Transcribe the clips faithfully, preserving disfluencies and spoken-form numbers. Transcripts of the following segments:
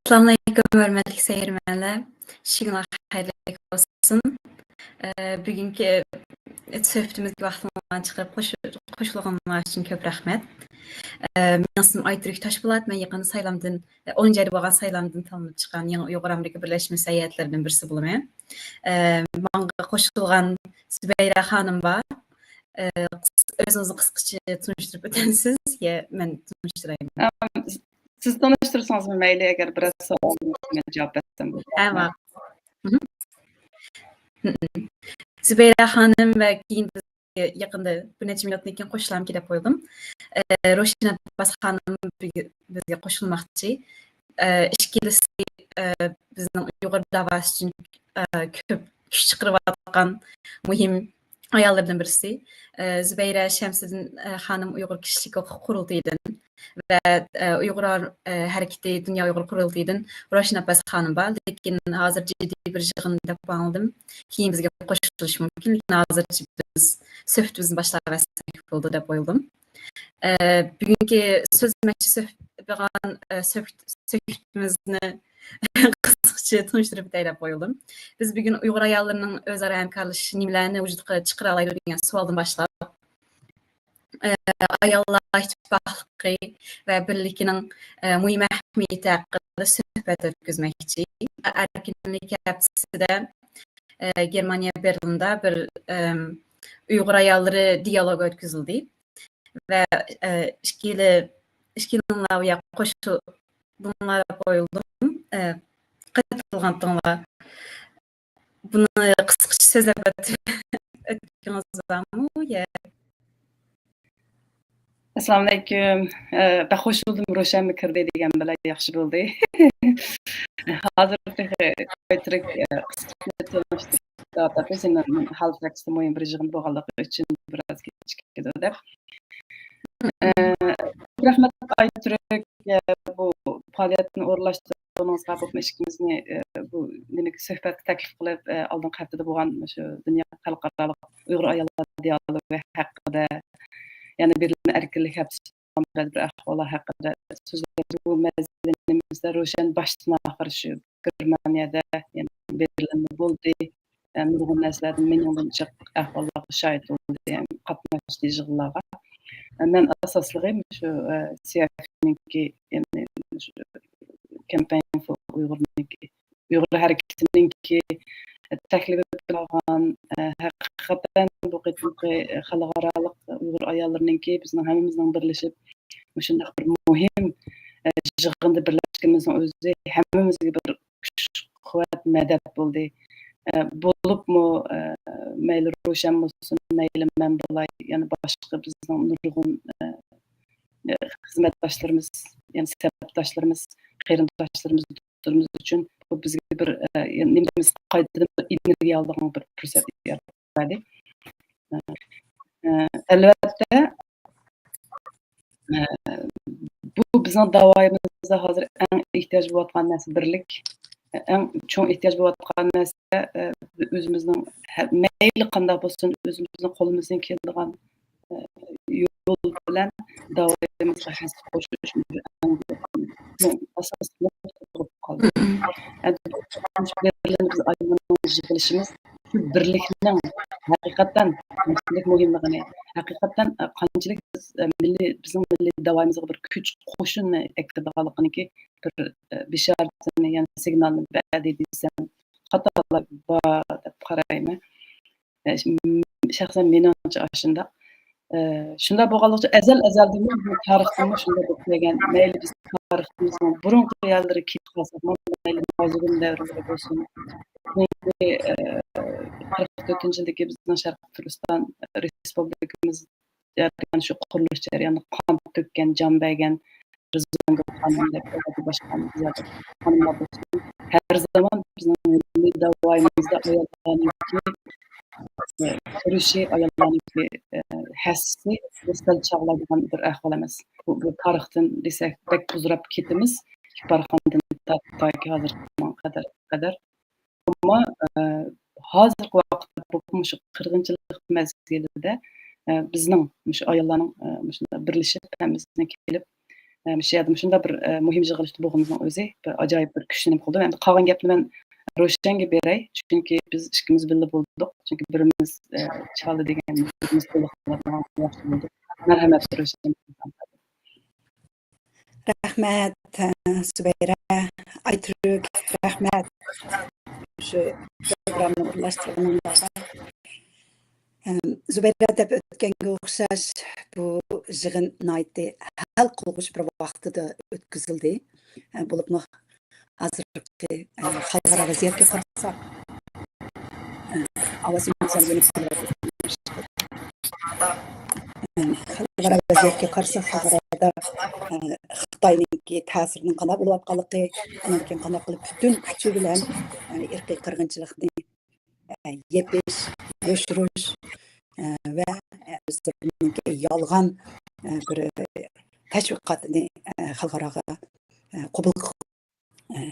ئەسسالامۇئەلەيكۇم، ھۆرمەتلىك سەيرمەنلەر. چۈشۈڭلار خەيرلىك بولسۇن. ئە، بۈگۈنكى سۆھبىتىمىزگە ۋاقتىڭلارنى چىقىرىپ قوش-، قوشۇلغىنىڭلار ئۈچۈن كۆپ رەھمەت. ئە، مېنىڭ ئىسمىم ئايتۈرك تاشپولات. مەن يېقىندا سايلامدىن، ئە، ئونىنچى ئايدا بولغان سايلامدىن تاللىنىپ چىققان يېڭى ئۇيغۇر ئامېرىكا بىرلەشمە سەھىيەلىرىدىن بىرسى بولىمەن. ئە، ماڭا قوشۇلغان زۇبەيرە خانىم بار. ئە، قىس-، ئۆزىڭىزنى قىسقىچە تونۇشتۇرۇپ ئۆتەمسىز يا مەن تونۇشتۇرايمەن؟ ئەم، سىز تونۇشتۇرسىڭىزمۇ مەيلى، ئەگەر بىرەر سوئالغا مەن جاۋاب بەرسەم بولىدۇ. ھە، ماقۇل. مھم. زۇبەيرە خانىم ۋە كېيىن بىز يېقىندا بىر نەچچە مىنۇتتىن كېيىن قوشۇلامكى دەپ ئويلىدىم. ئە، روشەن ئابباس خانىم بىزگە، بىزگە قوشۇلماقچى. ئە، ئىككىلىسى، ئە، بىزنىڭ ئۇيغۇر داۋاسى ئۈچۈن، ئە، كۆپ كۈچ چىقىرىۋاتقان مۇھىم ئاياللىرىدىن بىرسى. ئە، زۇبەيرە شەمسىدىن، ئە، خانىم ئۇيغۇر كىشىلىك ھوقۇق قۇرۇلتىيىدىن ۋە، ئە، ئۇيغۇر، ئە، ھەرىكىتى دۇنيا ئۇيغۇر قۇرۇلتىيىدىن روشەن ئابباس خانىم بار، لېكىن ھازىر جىددىي بىر يىغىن دەپ ئاڭلىدىم. كېيىن بىزگە قوشۇلۇشى مۇمكىن، لېكىن ھازىرچە بىز سۆھبىتىمىزنى باشلاۋەتسەك بولىدۇ دەپ ئويلىدىم. ئە، بۈگۈنكى سۆزلىمەكچى سۆھ-، بولغان، ئە، سۆھ-، سۆھبىتىمىزنى قىسقىچە تونۇشتۇرۇپ ئۆتەي دەپ ئويلىدىم. بىز بۈگۈن ئۇيغۇر ئاياللىرىنىڭ ئۆزئارا ھەمكارلىشىشى نېمىلەرنى ۋۇجۇدقا چىقىرالايدۇ دېگەن سوئالدىن باشلاپ، ئاياللار ئىتتىپاقلىقى ۋە بىرلىكىنىڭ، ئە، مۇھىم ئەھمىيىتى ھەققىدە سۆھبەت ئۆتكۈزمەكچى. ئەركىنلىك ھەپتىسىدە، ئە، گېرمانىيە بېرلىندا بىر، ئەم، ئۇيغۇر ئاياللىرى دىيالوگى ئۆتكۈزۈلدى. ۋە، ئە، ئىككىلى-، ئىككىلىڭلار بۇ يەرگە قوشۇلدۇڭلار دەپ ئويلىدىم. ئە، قېتىلغانتىڭلار. بۇنى قىسقىچە سۆزلەپ ئۆتكىڭىز بارمۇ؟ يا. ئەسسالامۇئەلەيكۇم. ئە، بەك خوش بولدۇم، روشەنمۇ كىردى دېگەن بىلەن ياخشى بولدى. ھازىر تېخى ئايترىك، ئە، قىسقىچە تونۇشتۇرۇپ، ھالبۇكى سېنىڭ ھالفەكستە مۇھىم بىر يىغىن بولغانلىقى ئۈچۈن بىراز كېچىكىدۇ دەپ. ئە، رەھمەت ئايترىك، ئە، بۇ پائالىيەتنى ئورۇنلاشتۇرغىنىڭىزغا، بولۇپمۇ ئىككىمىزنى، ئە، بۇ نېمىگە سۆھبەتكە تەكلىپ قىلىپ، ئە، ئالدىنقى ھەپتىدە بولغان شۇ دۇنيا خەلقئارالىق ئۇيغۇر ئاياللار دىيالوگى ھەققىدە، يەنى بېرلىن ئەركىنلىك ھەپتىسى بىر ئەھۋاللار ھەققىدە سۆزلەپ، بۇ مەزگىلىمىزدە روشەن باشتىن ئاخىر شۇ گېرمانىيەدە، يەنى بېرلىندا بولدى. ئە، نۇرغۇن نەرسىلەردىن مىنىڭدىن جىق ئەھۋاللارغا شاھىت بولدى، يەنى قاتناشتى يىغىنلارغا. ئە، مەن ئاساسلىقى شۇ، ئە، سىيەفنىڭكى، يەنى شۇ كامپەين فور ئۇيغۇرنىڭكى، ئۇيغۇر ھەرىكىتىنىڭكى تەكلىپ قىلغان، ئە، ھەقىقەتەن بۇ قېتىمقى خەلقئارالىق ئۇيغۇر ئاياللىرىنىڭكى بىزنىڭ ھەممىمىزنىڭ بىرلىشىپ مۇشۇنداق بىر مۇھىم، ئە، يىغىندا بىرلەشكىنىمىزنىڭ ئۆزى ھەممىمىزگە بىر كۈچ، قۇۋۋەت، مەدەت بولدى. ئە، بولۇپمۇ، ئە، مەيلى روشەن بولسۇن، مەيلى مەن بولاي، يەنە باشقا بىزنىڭ نۇرغۇن، ئە، خىزمەتداشلىرىمىز، يەنى سەپداشلىرىمىز، قېرىنداشلىرىمىز، دوستلىرىمىز ئۈچۈن بۇ بىزگە بىر، ئە، نېمە دەيمىز، قايتىدىن بىر ئېنېرگىيە ئالىدىغان بىر پۇرسەت يارىتىپ بەردى. ئە، ئە، ئەلۋەتتە، ئە، بۇ بىزنىڭ داۋايىمىزدا ھازىر ئەڭ ئېھتىياج بولۇۋاتقان نەرسە بىرلىك. ئەڭ چوڭ ئېھتىياج بولۇۋاتقان نەرسە، ئە، ئۆزىمىزنىڭ ھە-، مەيلى قانداق بولسۇن، ئۆزىمىزنىڭ قولىمىزدىن كېلىدىغان، ئە، يول بىلەن داۋايىمىزغا ھەسسە قوشۇش ئەڭ ئاساسلىق نۇقتا بولۇپ قالدى. ئەمدى بۇ بىرلىكنى بىز ئايرىمىنىڭ يىغىلىشىمىز شۇ بىرلىكنىڭ ھەقىقەتەن قانچىلىك مۇھىملىقىنى، ھەقىقەتەن، ئە، قانچىلىك بىز، ئە، مىللىي، بىزنىڭ مىللىي داۋايىمىزغا بىر كۈچ قوشۇننى ئەكىرىدىغانلىقىنىڭكى بىر، ئە، بېشارىتىنى، يەنى سىگنالنى بەردى دېسەم خاتالىق بار دەپ قارايمەن. ئە، ش-، م-، شەخسەن مېنىڭچە ئاشۇنداق. ئە، شۇنداق بولغانلىقچە ئەزەل-ئەزەلدىنمۇ بۇ تارىختىنمۇ شۇنداق بولۇپ كەلگەن. مەيلى بىز تارىخىمىزنىڭ بۇرۇنقى يەرلىرى كېلىپ قالساقمۇ، مەيلى نازىگۇن دەۋرلىرى بولسۇن، بۇرۇنقى، ئە، قىرىق تۆتىنچى يىلدىكى بىزنىڭ شەرقىي تۈركىستان رېسپۇبلىكىمىز جەريان، شۇ قۇرۇلۇش جەريانىدا قان تۆككەن، جان بەرگەن رىزۋان گۈل خانىم دەپ باشقا خانىملار بولسۇن، ھەر زامان بىزنىڭ مىللىي داۋايىمىزدا ئاياللارنىڭكى، ئە، كۈرىشى، ئاياللارنىڭكى، ئە، ھەسسىسى سەل چاغلايدىغان بىر ئەھۋال ئەمەس. بۇ، بۇ تارىختىن دېسەك بەك بۇزراپ كېتىمىز. كىپارخاندىن تارتىپ تاكى ھازىرغا قەدەر، قەدەر. ئەمما، ئە، ھازىرقى ۋاقىتتا بولۇپمۇ مۇشۇ قىرغىنچىلىق مەزگىلىدە، ئە، بىزنىڭ مۇشۇ ئاياللارنىڭ، ئە، مۇشۇنداق بىرلىشىپ ھەممىسىنىڭ كېلىپ، ئە، مۇشۇ يەردە مۇشۇنداق بىر، ئە، مۇھىم يىغىلىشتا بولغىنىمىزنىڭ ئۆزى بىر ئاجايىپ بىر كۈچنى نېمە قىلدى. ئەمدى قالغان گەپنى مەن روشەنگە بېرەي، چۈنكى بىز ئىككىمىز بىللە بولدۇق. چۈنكى بىرىمىز، ئە، چالدى دېگەن، بىرىمىز قوللىق قۇۋۋەتلىگەن ياخشى بولدى. مەرھەمەت، روشەن. رەھمەت، ئە، زۇبەيرە، ئايتۈرك، رەھمەت. شۇ پروگراممىنى ئورۇنلاشتۇرغىنىڭلارغا. ئەم، زۇبەيرە دەپ ئۆتكەنگە ئوخشاش، بۇ يىغىن ناھايىتى ھەل قىلغۇچ بىر ۋاقتىدا ئۆتكۈزۈلدى. ئە، بولۇپمۇ ھازىرقى، ئە، خەلقئارا ۋەزىيەتكە قارىساق، ئە، ئاۋازىمىز ھەم يەنە خەلقئارا ۋەزىيەتكە قارىساق، خەلقئارادا، ئە، خىتاينىڭكى تەسىرىنىڭ قانداق بولۇۋاتقانلىقى، ئۇنىڭدىن كېيىن قانداق قىلىپ پۈتۈن كۈچى بىلەن، ئە، ئىرقىي قىرغىنچىلىقنى ئە، يېپىش، يوشۇرۇش، ئە، ۋە، ئە، ئۆزلىرىنىڭكى يالغان، ئە، بىر تەشۋىقاتنى، ئە، خەلقئاراغا، ئە، قوبۇل قىل-، ئە،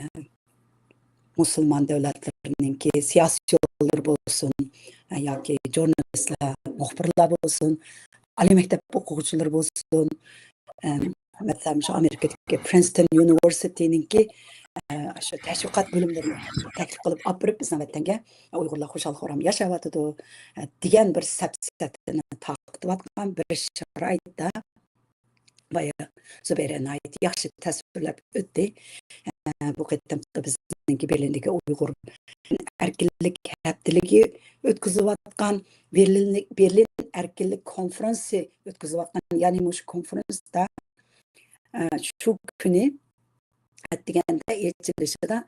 مۇسۇلمان دۆلەتلىرىنىڭكى سىياسىيونلىرى بولسۇن، ئە، ياكى ژۇرنالىستلار، مۇخبىرلار بولسۇن، ئالىي مەكتەپ ئوقۇغۇچىلىرى بولسۇن، ئە، مەسىلەن، شۇ ئامېرىكىدىكى پرىنستون يۇنىۋېرسىتېتىنىڭكى، ئە، شۇ تەشۋىقات بۆلۈملىرىنى تەكلىپ قىلىپ ئاپىرىپ، بىزنىڭ ۋەتەنگە ئۇيغۇرلار خۇشال-خۇرام ياشاۋاتىدۇ، ئە، دېگەن بىر سەپسەتىنى تارقىتىۋاتقان بىر شارائىتتا، بايا زۇبەيرە ناھايىتى ياخشى تەسۋىرلەپ ئۆتتى. ئە، بۇ قېتىمقى بىزنىڭكى بېرلىندىكى ئۇيغۇر ئەركىنلىك ھەپتىلىكى ئۆتكۈزۈۋاتقان، بېرلىنلىك، بېرلىن ئەركىنلىك كونفرانسى ئۆتكۈزۈۋاتقان، يەنى مۇشۇ كونفرانستا، ئە، شۇ كۈنى ئەتىگەندە ئېچىلىشىدا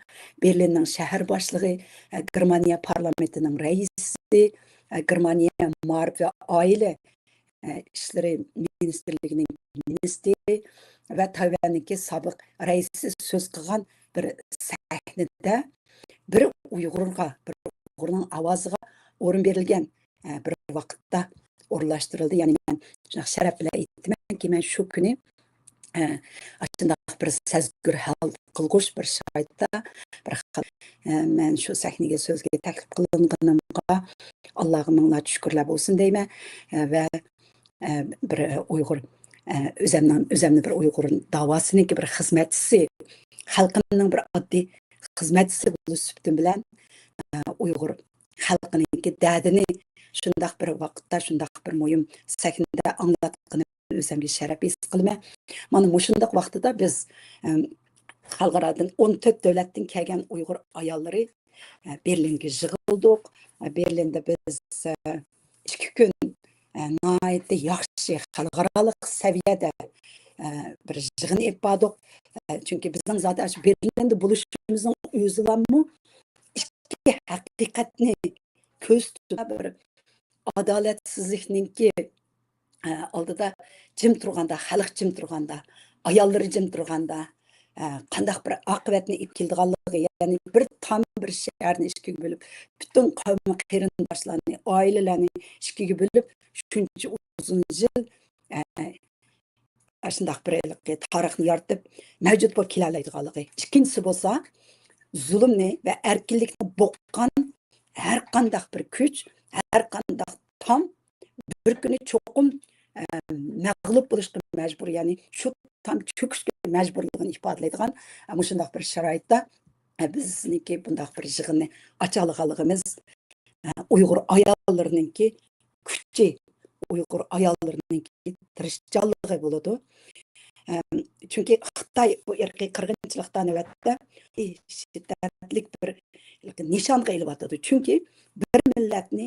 بېرلىننىڭ شەھەر باشلىقى، ئە، گېرمانىيە پارلامېنتىنىڭ رەئىسى، ئە، گېرمانىيە مائارىپ ۋە ئائىلە، ئە، ئىشلىرى مىنىستىرلىكىنىڭ مىنىستىرى ۋە تايۋەننىڭكى سابىق رەئىسى سۆز قىلغان بىر سەھنىدە بىر ئۇيغۇرغا، بىر ئۇيغۇرنىڭ ئاۋازىغا ئورۇن بېرىلگەن، ئە، بىر ۋاقىتتا ئورۇنلاشتۇرۇلدى. يەنى مەن شۇنداق شەرەپ بىلەن ئېيتىمەنكى، مەن شۇ كۈنى، ئە، ئاشۇنداق بىر سەزگۈر ھال قىلغۇچ بىر شارائىتتا، بىر خىل، ئە، مەن شۇ سەھنىگە سۆزگە تەكلىپ قىلىنغىنىمغا ئاللاغا مىڭلارچە شۈكۈرلەر بولسۇن دەيمەن. ئە، ۋە، ئە، بىر ئۇيغۇر، ئە، ئۆزەمنىڭ، ئۆزەمنى بىر ئۇيغۇر داۋاسىنىڭكى بىر خىزمەتچىسى، خەلقىمنىڭ بىر ئاددىي خىزمەتچىسى بولۇش سۈپىتىم بىلەن، ئە، ئۇيغۇر خەلقىنىڭكى دەردىنى شۇنداق بىر ۋاقىتتا، شۇنداق بىر مۇھىم سەھنىدە ئاڭلاتقىنىم ئۆزۈمگە شەرەپ ھېس قىلىمەن. مانا مۇشۇنداق ۋاقتىدا بىز، ئەم، خەلقئارادىن ئون تۆت دۆلەتتىن كەلگەن ئۇيغۇر ئاياللىرى، ئە، بېرلىنگە يىغىلدۇق. ئە، بېرلىندا بىز، ئە، ئىككى كۈن، ئە، ناھايىتى ياخشى خەلقئارالىق سەۋىيەدە، ئە، بىر يىغىن ئېلىپ باردۇق. ئە، چۈنكى بىزنىڭ زادى ئاشۇ بېرلىندا بولۇشىمىزنىڭ ئۆزىلاممۇ ئىككى ھەقىقەتنى كۆرسىتىدۇ. بىر ئادالەتسىزلىكنىڭكى، ئە، ئالدىدا جىم تۇرغاندا، خەلق جىم تۇرغاندا، ئاياللىرى جىم تۇرغاندا، ئە، قانداق بىر ئاقىۋەتنى ئېلىپ كېلىدىغانلىقى، يەنى بىر تام بىر شەھەرنى ئىككىگە بۆلۈپ، پۈتۈن قەۋم قېرىنداشلارنى، ئائىلىلەرنى ئىككىگە بۆلۈپ، شۇنچە ئۇزۇن يىل، ئە، ئاشۇنداق بىر ھېلىقى تارىخنى يارىتىپ، مەۋجۇت بولۇپ كېلەلەيدىغانلىقى. ئىككىنچىسى بولسا، زۇلۇمنى ۋە ئەركىنلىكنى بوغقان ھەر قانداق بىر كۈچ، ھەر قانداق تام بىر كۈنى چوقۇم، ئە، مەغلۇپ بولۇشقا مەجبۇر، يەنى شۇ تام چۆكۈشكە مەجبۇرلۇقىنى ئىپادىلەيدىغان، ئە، مۇشۇنداق بىر شارائىتتا، ئە، بىزنىڭكى بۇنداق بىر يىغىننى ئاچالىغانلىقىمىز، ئە، ئۇيغۇر ئاياللىرىنىڭكى كۈچى، ئۇيغۇر ئاياللىرىنىڭكى تىرىشچانلىقى بولىدۇ. ئەم، چۈنكى خىتاي بۇ ئىرقىي قىرغىنچىلىقتا نۆۋەتتە شىددەتلىك بىر نىشانغا ئېلىۋاتىدۇ. چۈنكى بىر مىللەتنى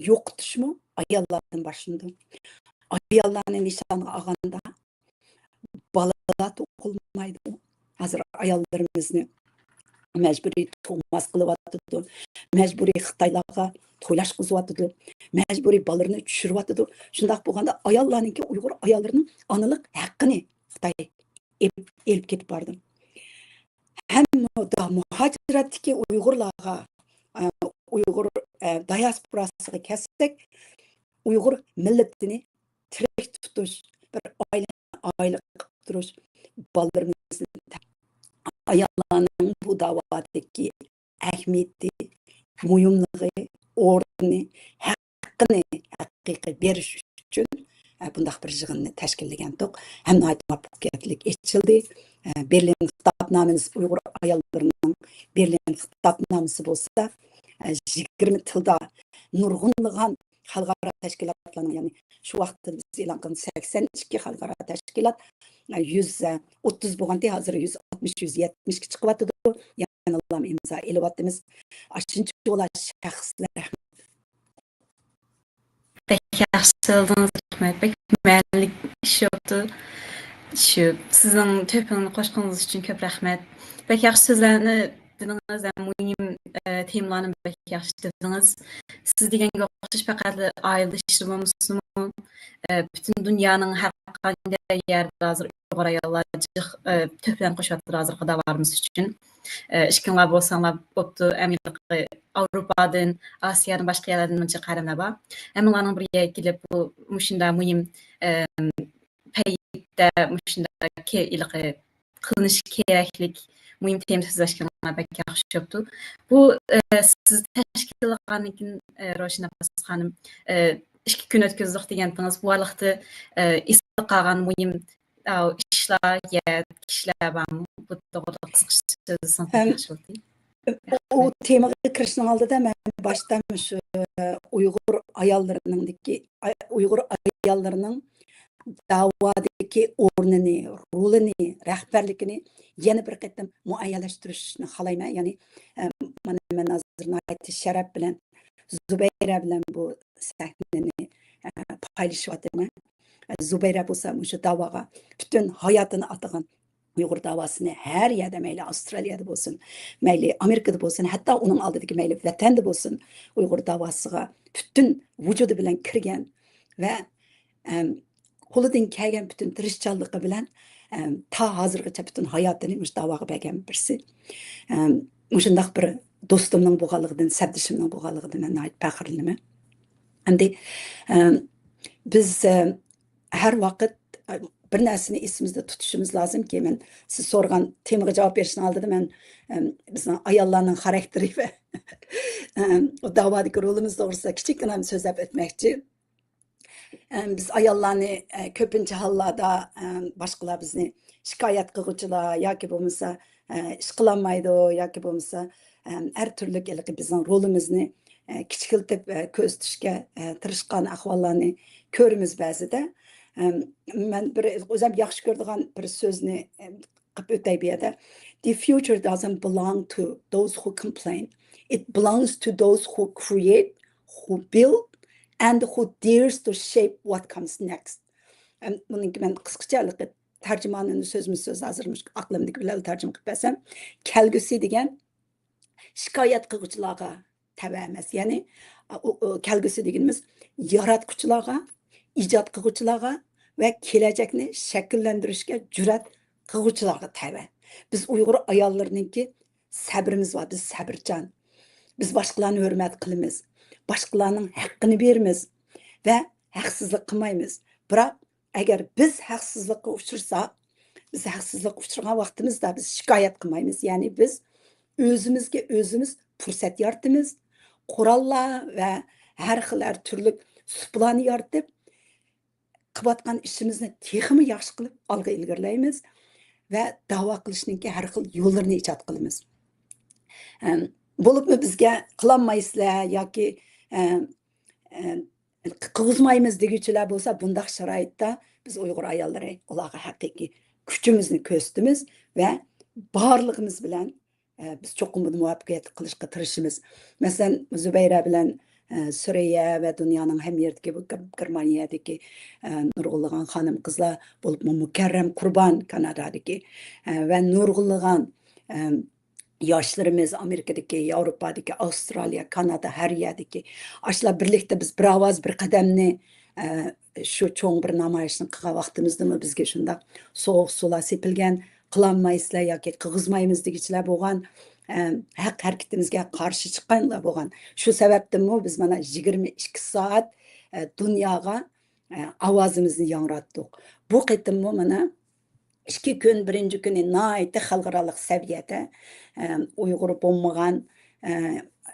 يوقىتىشمۇ ئاياللاردىن باشلىنىدۇ. ئاياللارنى نىشانغا ئالغاندا بالىلار تۇغۇلمايدۇ. ھازىر ئاياللىرىمىزنى مەجبۇرىي تۇغماس قىلىۋاتىدۇ. مەجبۇرىي خىتايلارغا تويلاشقۇزۇۋاتىدۇ. مەجبۇرىي بالىلىرىنى چۈشۈرۈۋاتىدۇ. شۇنداق بولغاندا ئاياللارنىڭكى، ئۇيغۇر ئاياللىرىنىڭ ئانىلىق ھەققىنى خىتاي ئېلىپ، ئېلىپ كېتىپ بارىدۇ. ھەم مۇ-، دا-، مۇھاجىرەتتىكى ئۇيغۇرلارغا، ئە، ئۇيغۇر، ئە، دىياسپوراسىغا كەلسەك، ئۇيغۇر مىللىتىنى تىرىك تۇتۇش، بىر ئائىلىنى ئائىلە قىلىپ تۇرۇش، بالىلىرىمىزنى، ئاياللارنىڭ بۇ داۋادىكى ئەھمىيىتى، مۇھىملىقى، ئورنى، ھەققىنى ھەقىقىي بېرىش ئۈچۈن، بۇنداق بىر يىغىننى تەشكىللىگەنتۇق. ھەم ناھايىتى مۇۋەپپەقىيەتلىك ئېچىلدى. ئە، بېرلىن خىتابنامىمىز، ئۇيغۇر ئاياللىرىنىڭ بېرلىن خىتابنامىسى بولسا، ئە، يىگىرمە تىلدا نۇرغۇنلىغان خەلقئارا تەشكىلاتلارنىڭ، يەنى شۇ ۋاقىتتا بىز ئېلان قىلغان سەكسەن ئىككى خەلقئارا تەشكىلات، ئە، يۈز ئوتتۇز بولغانتى، ھازىر يۈز ئاتمىش، يۈز يەتمىشكە چىقىۋاتىدۇ. يەنىلا ئىمزا ئېلىۋاتىمىز. ئاشۇنچە بولا شەخسلەر. بەك ياخشى سۆزلىدىڭىز، رەھمەت. بەك مەنىلىك ئىش بوپتۇ. شۇ سىزنىڭ تۆھپىڭىزنى قوشقىنىڭىز ئۈچۈن كۆپ رەھمەت. بەك ياخشى سۆزلەرنى دېدىڭىز ھەم مۇھىم، ئە، تېمىلارنى بەك ياخشى دېدىڭىز. سىز دېگەنگە ئوخشاش پەقەتلا ئائىلىدە ئىشلار بولمىسىمۇ، ئە، پۈتۈن دۇنيانىڭ ھەر قانداق يەردە ھازىر ئۇيغۇر ئاياللار جىق، ئە، تۆھپىلەرنى قوشۇۋاتىدۇ ھازىرقى داۋالىرىمىز ئۈچۈن. ئە، ئىككىڭلار بولساڭلار بوپتۇ، ئەمدى ئاۋروپادىن، ئاسىيادىن، باشقا يەرلەردىن مۇنچە قەھرىمانلار بار. ھەممىڭلارنىڭ بىر يەرگە كېلىپ، بۇ مۇشۇنداق مۇھىم، ئە، پەيتتە مۇشۇنداق كې-، ھېلىقى قىلىنىشى كېرەكلىك مۇھىم تېما سۆزلەشكىنىڭلار بەك ياخشى بوپتۇ. بۇ، ئە، سىز تەشكىل قىلغاندىن كېيىن، ئە، روشەن ئابباس خانىم، ئە، ئىككى كۈن ئۆتكۈزدۇق دېگەنتىڭىز، بۇ ئارىلىقتا، ئە، ئېسىدە قالغان مۇھىم، ئە، ئىشلار يا كىشىلەر بارمۇ؟ بۇ توغرىدا قىسقىچە سۆزلىسىڭىز بەك ياخشى بولاتتى. ئۇ تېمىغا كىرىشنىڭ ئالدىدا مەن باشتا مۇشۇ ئۇيغۇر ئاياللىرىنىڭدىكى، ئۇيغۇر ئاياللىرىنىڭ داۋادىكى ئورنىنى، رولىنى، رەھبەرلىكىنى يەنە بىر قېتىم مۇئەييەنلەشتۈرۈشنى خالايمەن. يەنى، ئە، مانا مەن ھازىر ناھايىتى شەرەپ بىلەن زۇبەيرە بىلەن بۇ سەھنىنى، ئە، پايلىشىۋاتىمەن. زۇبەيرە بولسا مۇشۇ داۋاغا پۈتۈن ھاياتىنى ئاتىغان، ئۇيغۇر داۋاسىنى ھەر يەردە، مەيلى ئاۋسترالىيەدە بولسۇن، مەيلى ئامېرىكىدا بولسۇن، ھەتتا ئۇنىڭ ئالدىدىكى مەيلى ۋەتەندە بولسۇن، ئۇيغۇر داۋاسىغا پۈتۈن ۋۇجۇدى بىلەن كىرگەن ۋە، ئەم، قولىدىن كەلگەن پۈتۈن تىرىشچانلىقى بىلەن، ئەم، تا ھازىرغىچە پۈتۈن ھاياتىنى مۇشۇ داۋاغا بەرگەن بىرسى. ئەم، مۇشۇنداق بىر دوستۇمنىڭ بولغانلىقىدىن، سەپدىشىمنىڭ بولغانلىقىدىن مەن ناھايىتى پەخىرلىنىمەن. ئەمدى، ئەم، بىز، ئەم، ھەر ۋاقىت، ئە، بىر نەرسىنى ئېسىمىزدە تۇتۇشىمىز لازىمكى، مەن سىز سورىغان تېمىغا جاۋاب بېرىشنىڭ ئالدىدا مەن، ئەم، بىزنىڭ ئاياللارنىڭ خاراكتېرى ۋە، ئەم، داۋادىكى رولىمىز توغرىسىدا كىچىككىنە سۆزلەپ ئۆتمەكچى. ئەم، بىز ئاياللارنى، ئە، كۆپىنچە ھاللاردا، ئەم، باشقىلار بىزنى شىكايەت قىلغۇچىلار ياكى بولمىسا، ئە، ئىش قىلالمايدۇ ياكى بولمىسا، ئەم، ھەر تۈرلۈك ھېلىقى بىزنىڭ رولىمىزنى، ئە، كىچىكلىتىپ، ئە، كۆرسىتىشكە، ئە، تىرىشقان ئەھۋاللارنى كۆرىمىز بەزىدە. ئەم، مەن بىر ئۆزۈم ياخشى كۆرىدىغان بىر سۆزنى، ئەم، قىلىپ ئۆتەي بۇ يەردە. The future doesn't belong to those who complain. It belongs to those who create, who build, and who dares to shape what comes next. ئەم، بۇنىڭكى مەن قىسقىچە تەرجىمانىنى سۆزمۇ سۆز ھازىر مۇشۇ ئاقلىمدىكى بىلەن تەرجىمە قىلىپ بەرسەم، كەلگۈسى دېگەن شىكايەت قىلغۇچىلارغا تەۋە ئەمەس. يەنى، ئۇ، ئۇ، كەلگۈسى دېگىنىمىز ياراتقۇچىلارغا، ئىجاد قىلغۇچىلارغا ۋە كېلەچەكنى شەكىللەندۈرۈشكە جۈرئەت قىلغۇچىلارغا تەۋە. بىز ئۇيغۇر ئاياللىرىنىڭكى سەبرىمىز بار، بىز سەبرچان. بىز باشقىلارنى ھۆرمەت قىلىمىز، باشقىلارنىڭ ھەققىنى بېرىمىز ۋە ھەقسىزلىك قىلمايمىز. بىراق ئەگەر بىز ھەقسىزلىققا ئۇچرىساق، بىز ھەقسىزلىققا ئۇچرىغان ۋاقتىمىزدا بىز شىكايەت قىلمايمىز. يەنى بىز ئۆزىمىزگە ئۆزىمىز پۇرسەت يارىتىمىز، قوراللار ۋە ھەر خىل، ھەر تۈرلۈك سۇپىلارنى يارىتىپ، قىلىۋاتقان ئىشىمىزنى تېخىمۇ ياخشى قىلىپ ئالغا ئىلگىرىلەيمىز ۋە داۋا قىلىشنىڭكى ھەر خىل يوللىرىنى ئىجاد قىلىمىز. ئەم، بولۇپمۇ بىزگە قىلالمايسىلەر ياكى، ئەم، ئەم، قىلغۇزمايمىز دېگۈچىلەر بولسا، بۇنداق شارائىتتا بىز ئۇيغۇر ئاياللىرى ئۇلارغا ھەقىقىي كۈچىمىزنى كۆرسىتىمىز ۋە بارلىقىمىز بىلەن، ئە، بىز چوقۇم بۇنى مۇۋەپپەقىيەتلىك قىلىشقا تىرىشىمىز. مەسىلەن، زۇبەيرە بىلەن، ئە، سۈرەييە ۋە دۇنيانىڭ ھەممە يېرىدىكى بۇ گېر-، گېرمانىيەدىكى، ئە، نۇرغۇنلىغان خانىم-قىزلار بولۇپمۇ مۇكەررەم قۇربان كانادادىكى، ئە، ۋە نۇرغۇنلىغان، ئە، ياشلىرىمىز ئامېرىكىدىكى، ياۋروپادىكى، ئاۋسترالىيە، كانادا، ھەر يەردىكى ئاشۇلار بىرلىكتە بىز بىر ئاۋاز، بىر قەدەمنى، ئە، شۇ چوڭ بىر نامايىشنى قىلغان ۋاقتىمىزدىمۇ بىزگە شۇنداق سوغۇق سۇلار سېپىلگەن، قىلالمايسىلەر ياكى قىلغۇزمايمىز دېگۈچىلەر بولغان، ئە، ھەق ھەرىكىتىمىزگە قارشى چىققانلار بولغان. شۇ سەۋەبتىنمۇ بىز مانا يىگىرمە ئىككى سائەت، ئە، دۇنياغا، ئە، ئاۋازىمىزنى ياڭراتتۇق. بۇ قېتىممۇ مانا ئىككى كۈن، بىرىنچى كۈنى ناھايىتى خەلقئارالىق سەۋىيەدە، ئە، ئۇيغۇر بولمىغان، ئە،